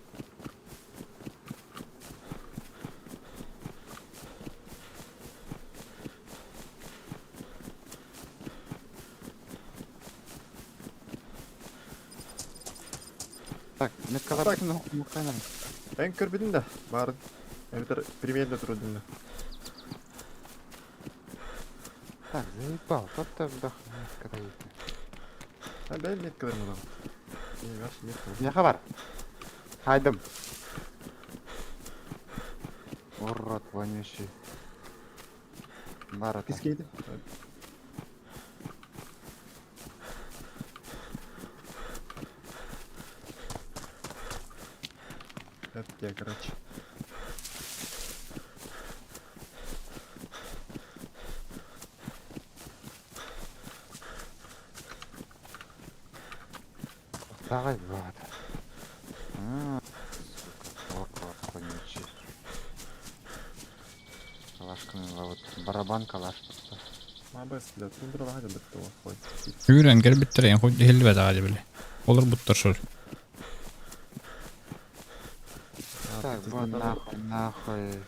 Так, меткаларбытын мукканам. Эн көрбүтүн да баарын. Эбэтэр примерно турудун да. Так, заебал, тот-то вдох меткада есть. А бэйм меткаларын оламын. Миэхэ бар. Хайдым. Урод вонючий. Бар это. Кискейdi. Я, короче. Давай, вот. А, сука, урод вонючий. Калашканы вот барабан калаш. Мабес, бля, тундра бітті ғой. Үүрэн кэлбиттэр эн хоть иһиллибэт аҕа били. Олор буттар шор. Так, вон нахуй, нахуй.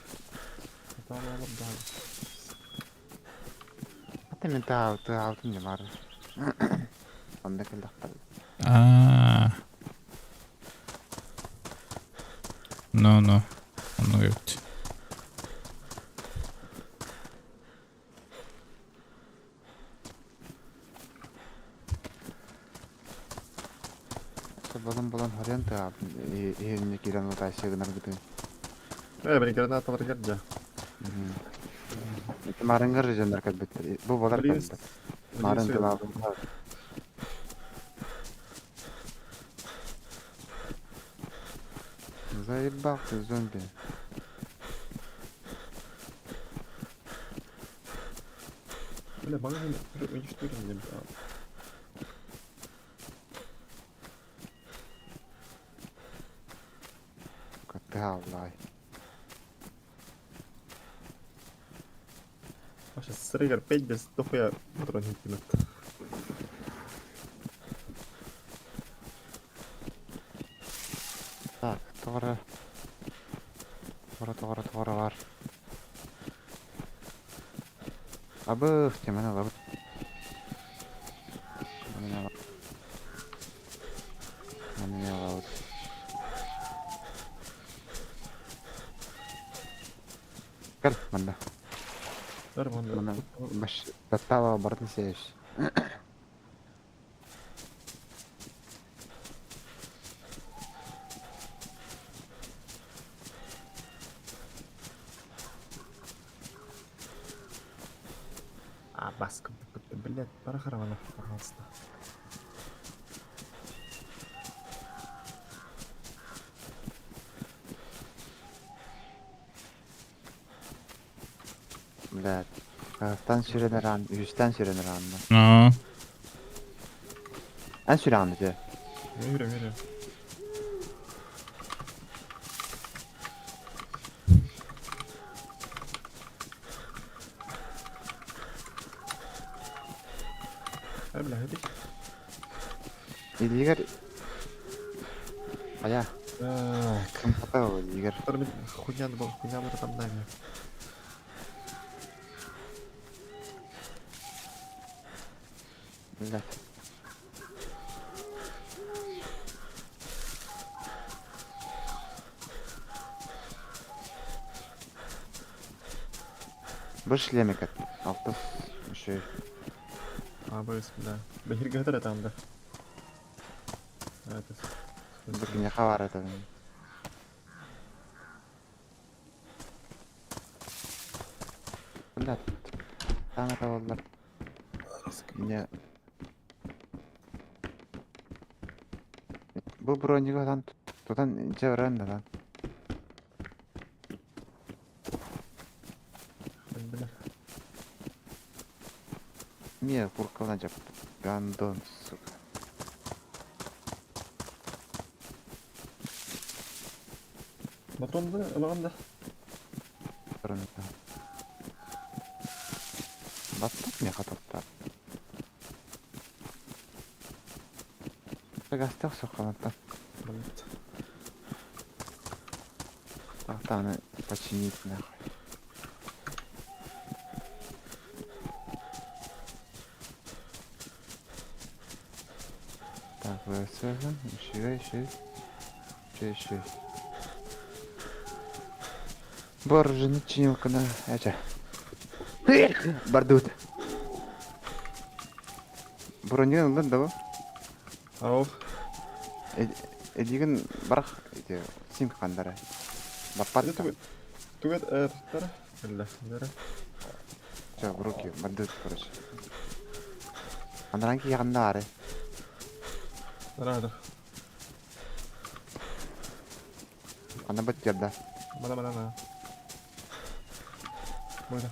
А ты мента ты алтын не бар. Онда кэллэхтэр. Аа. No, no. Онно эбит. Балан балан харян ты алтын иһинне киирэн утайсыа гынаргытын. Э, бери гранаталар кэрдэ. Марынгар дьоннор кэлбиттэр. Бу болар кэлбит. Марын тылаабын. Заебал ты, зомби. Бля, магазин уничтожен, бля. Ты Вообще, срыгар 5 без дохуя патрон хиттимет. Так, тоҕо Тоҕо тоҕо тоҕо бар. Абых, теманы лабыт. Маны лабыт. Кел, манна. Нормально. Манна. Баш, таттава бартын сееш. Бас курдук блядь, пора хоромана, пожалуйста. Блядь. Хаһыстан сүрэн араан, үһүстэн сүрэн араанна. Аа. Эн сүрэҕин ити. Yürü yürü. Бля, hadi. Илиигэр Хайа, Так. кымпата ол илиигэр. Хуйня был, хуйня был там нами. Блядь. Бу шлемик алтыс еще Абыс, да. Бэһиргэтэр там да. Это. бу киниэхэ баар этэ. Блядь. Там это боллар. Мне... Бу бронига там тутан дьэ баран да там. Бля. Не, куркална дьэ. Гандон, сука. Батон да, ылаҕын да. Бронига. Баттак миэхэ тутта. Гастах сухалантан. Блядь. Тахтаны починить нахуй. Так, ВСГ, еще, еще, еще, еще. Боржины чинилка на это. Бардут. Бронин ылын да бу? Ау. Эдигин барах эти сим хандара. Баппат. Тугет тахтара. Бля, дара. Все, в руки, бардут, короче. Анаранки янна ары. Рада. Ана бит жерда. Мана мана на. Бойда.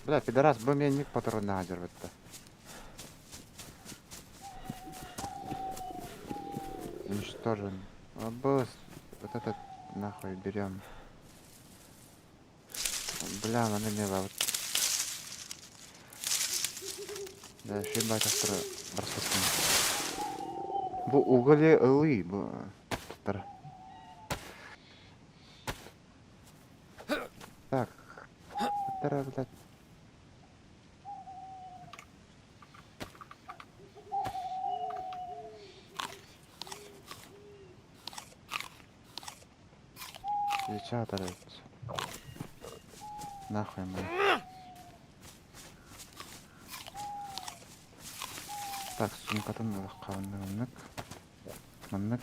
Бля, пидорас, бу мен ник патронна хажар битта. Уничтожен. А, бус, вот этот нахуй берем. Бля, она не вот. Да, шиба тахтар барсасын. Бу уголи ылый, бу туттар. Так. Туттар, блядь. Свеча Нахуй мы. Так, сумкатын ылахха маннык. Маннык.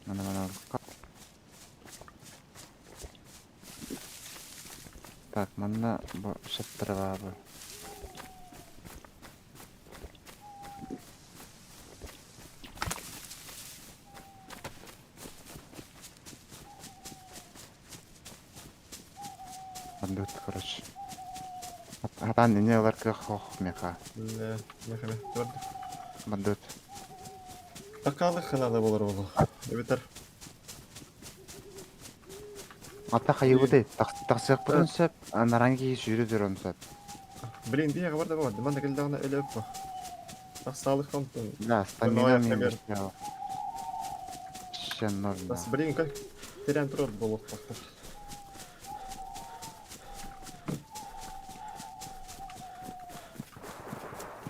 Мана мана ылахха. Так, манна бу шаттырва бу. Бандут, короче. Атан не ларка хох меха. Бля, меха Барды. Бандут. Такалы ханада болар болу. Эбитер. Ата хайыбыты тахсык сөп, наранги сүүрү дүрөн сөп. Блин, бия барда бар. Манда келдагына элеп ба. Тахсалык контун. Да, стамина мен. Ще ноль. Бас, блин, как терян турар болук бактар.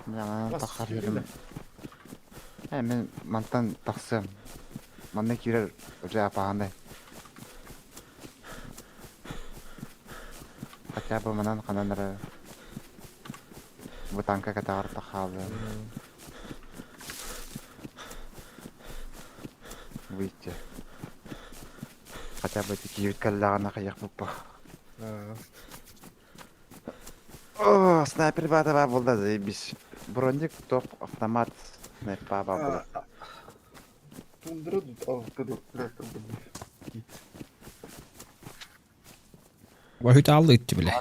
Бля, манан тахар жерим. Э, мен мантан тахсым. Манна кирер уже апаҕандай. Хотя бы манан ханан эрэ бутанка катаҕар тахаалы выйти. Хотя бы ити киһибит кэллэҕинэ хайыахпыт бу. О, снайпер баата баар буолла заебись. Броник топ автомат снайпер баар буолла. Тундра тут алты Баһыт алды итти биле.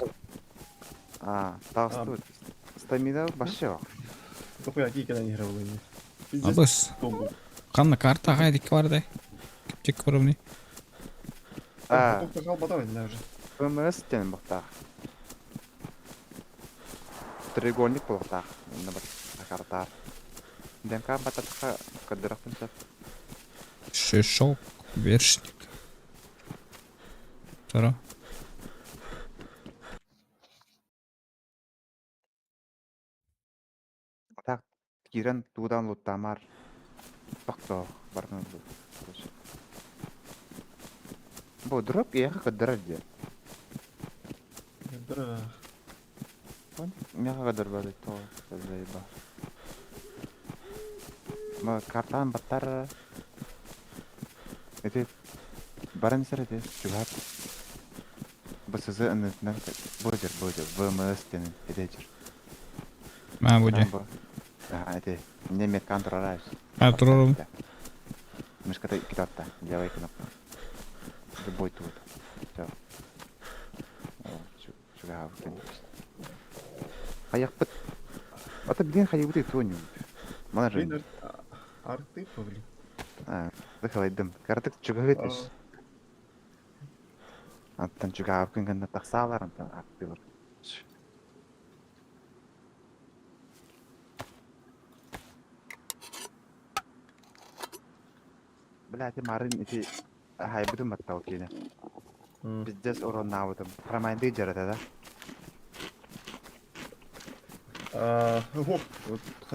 А, таҕыстыбыт. Стамина вообще. Дохуя киикэнэн иһэрэ буолуо. Абыс. Ханна карта хайдик барды. Кипчик уровни. А, Халбата уже. ПМС диэн буохтаах. Треугольник буолуохтаах. Инна бар картаар. ДНК бататха көрдөрөхпүн сөп. Шишок, вершник. Второ. Так, киирэн туудан луттаамаар. Тохтоо, барытын Бу дроп эйиэхэ көрдөрөр диэн. Көрдөрөр. Миэхэ көрдөрбөт тоҕо заеба. Ма картаан баттар ити баран сэр ити чугаһат БСЗ ынытынан бу дьэр ВМС диэн ити дьэр. Маа бу дьэ. Аа ити мне меткан турара. А турарым. Мышката икки татта левая кнопка. Любой тут. Все. Чугаһаабыт. Хайахпыт. Ата билин хайыбыт туоню. Мана же. Арты повли. А, выхалайдым. Картык чугаһыт ис. Аттан чугаһаабыккын гына тахсаалар антан аттылар. Бля, ити марын ити хайбытым баттал киинэ. Пиздец уроннаабытым. Храмайдыы дьарата да. Ох,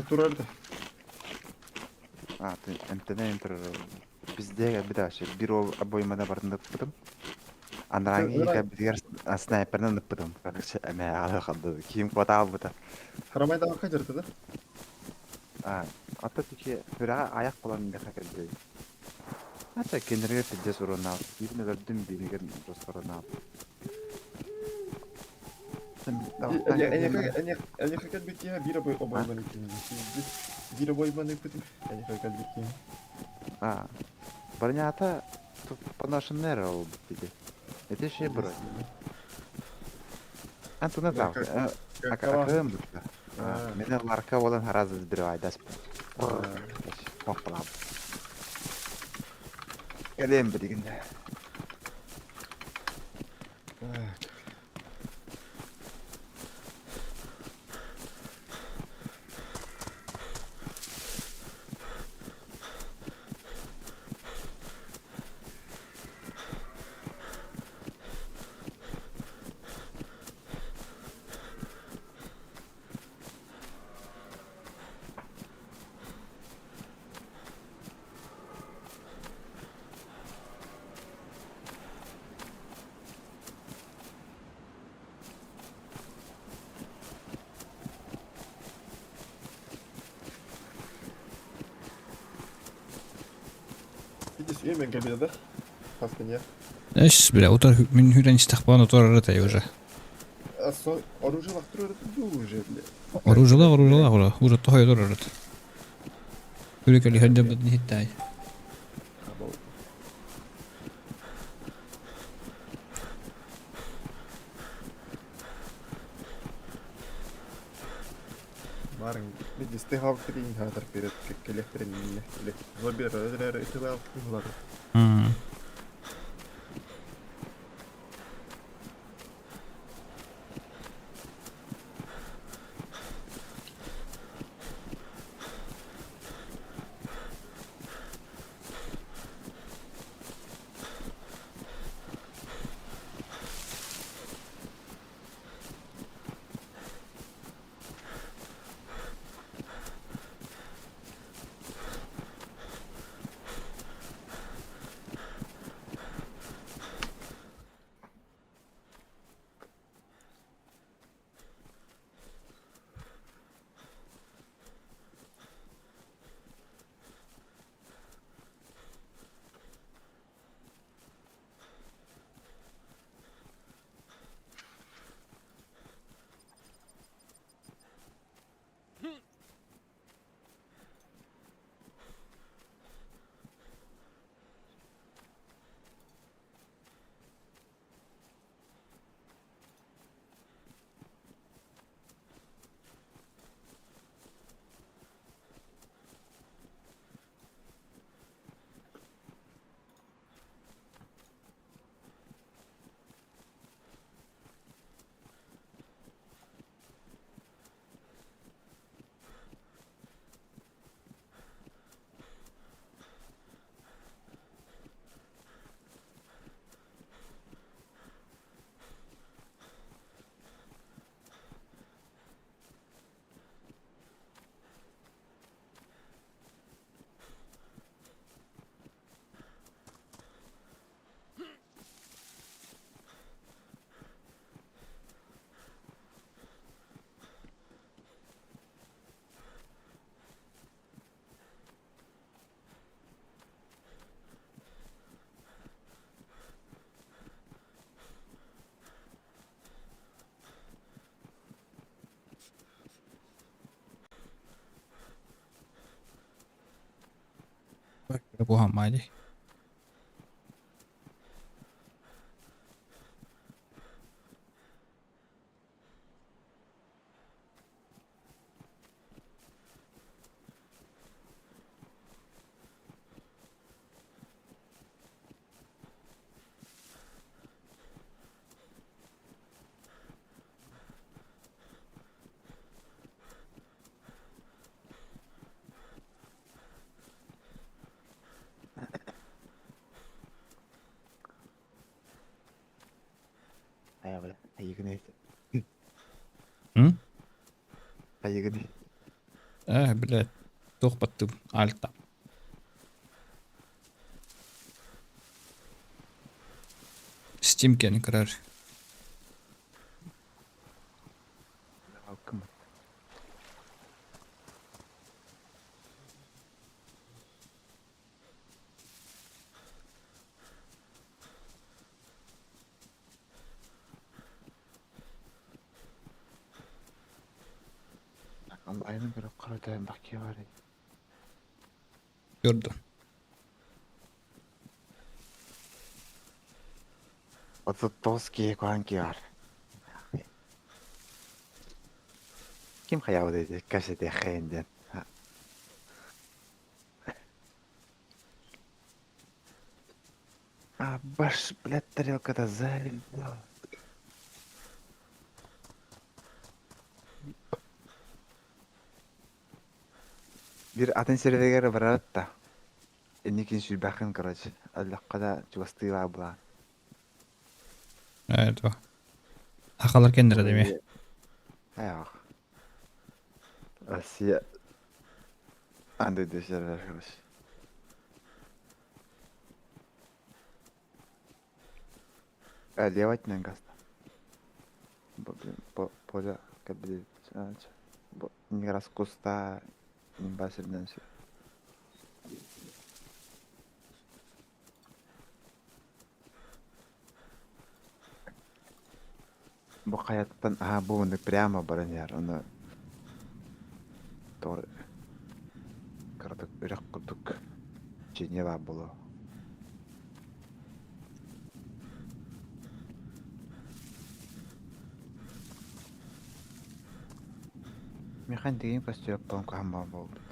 турар да. А, ты эмтэнэ турар. Пиздега бит вообще. Бир обоймада барын ыппытым. Анарааҥы битигэр снайперынан ыппытым. Короче, эмэ аҕа ханды. Киим куотаабыта. Харамайда хажырты да? А, ата тики сүрэҕэ аяк булан миэхэ кэлбит. Ата кинилэргэ пиздец уроннаабыт. Биирин өлөрдүм, бииригэр просто уроннаабыт. Эне хакал бит бир обойманы бир обойманы пытым. Эне хакал бит. А, бронята тут поношенная ол бит Это ще бронь. А туна там. Акым бит. Мене ларка болан харазы сбирай дас. Похпалап. Кэлем билигин. Видишь, емен кабина, да? Хасканья. Эш, бля, утар мин хүрен истахпан утар арата уже. А со оружие лахтырыр уже, бля. Оружила, оружила, уже, уже тохой утар арат. Хүрекели хәдә бит хиттай. Марын, видишь, ты хавтрин хатар перед келехтерин не. Зобер, ödülер итилал кулар. Куһааммаа дии. Хайа бля, хайыгын М? Хайыгын Э, блядь, туох баттым, альта. Steam кэлин көрөр. Алкым. Айылын көрө қаратайын бақке бар. Көрдүм. 39 киһи куһаҕан киһи баар. Ким хайаабыт ити кэпсэтиэххэйин диэн. А баш, блядь, тарелката заебала. Биир атын серверигэр барарат да. Инникин сүүрбэххин, короче. Өллөххө да чугастыы баар буолаан. Это. Сахалар кэннэрэ дэмиэ. Айах. Россия. Андыйды сервер, короче. Левый өттүнэн гаста. Бу, блин, по поле кэбили бу раз куста имба сиринэн сүр. Бу хайаттан аһаа бу маннык прямо баран иһэр ону тоҕо кыратык үрэх курдук чиньэ баар буолуо. Миэхэ интигин көстүөппүн кыһаммат буолбут.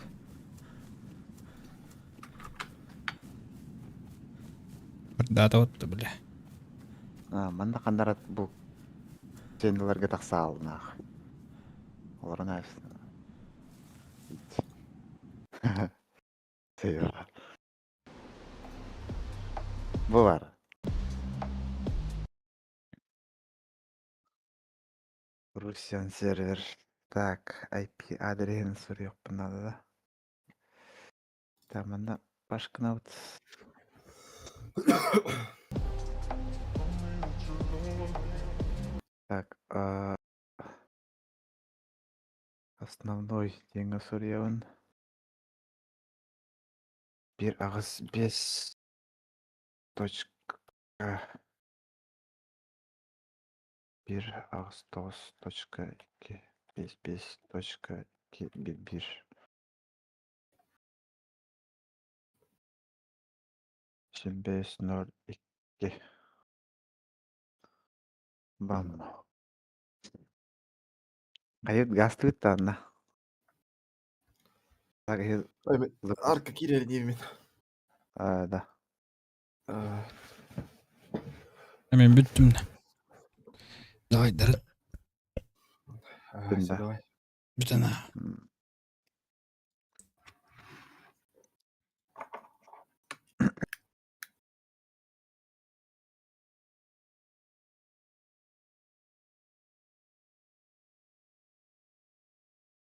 Даата бля. А, манна ханнарат бу сценаларга тахсаалнаах. Олорон аас. Бу бар. Russian сервер. Так, IP адреһин суруйуохпун наада да. Так, манна башкынабыт. Так, основной диэҥҥэ суруйабын. Биир аҕыс биэс точка биир аҕыс тоҕус точка икки биэс биэс точка икки биир биир Сүүрбэс ноль икки Бам. Хайыт гаастыыт даҕаны. Так Арка киирэр диибин. Аа да. Мен бүттүм да. Давай, дары. Давай. Бүтэн аа. М.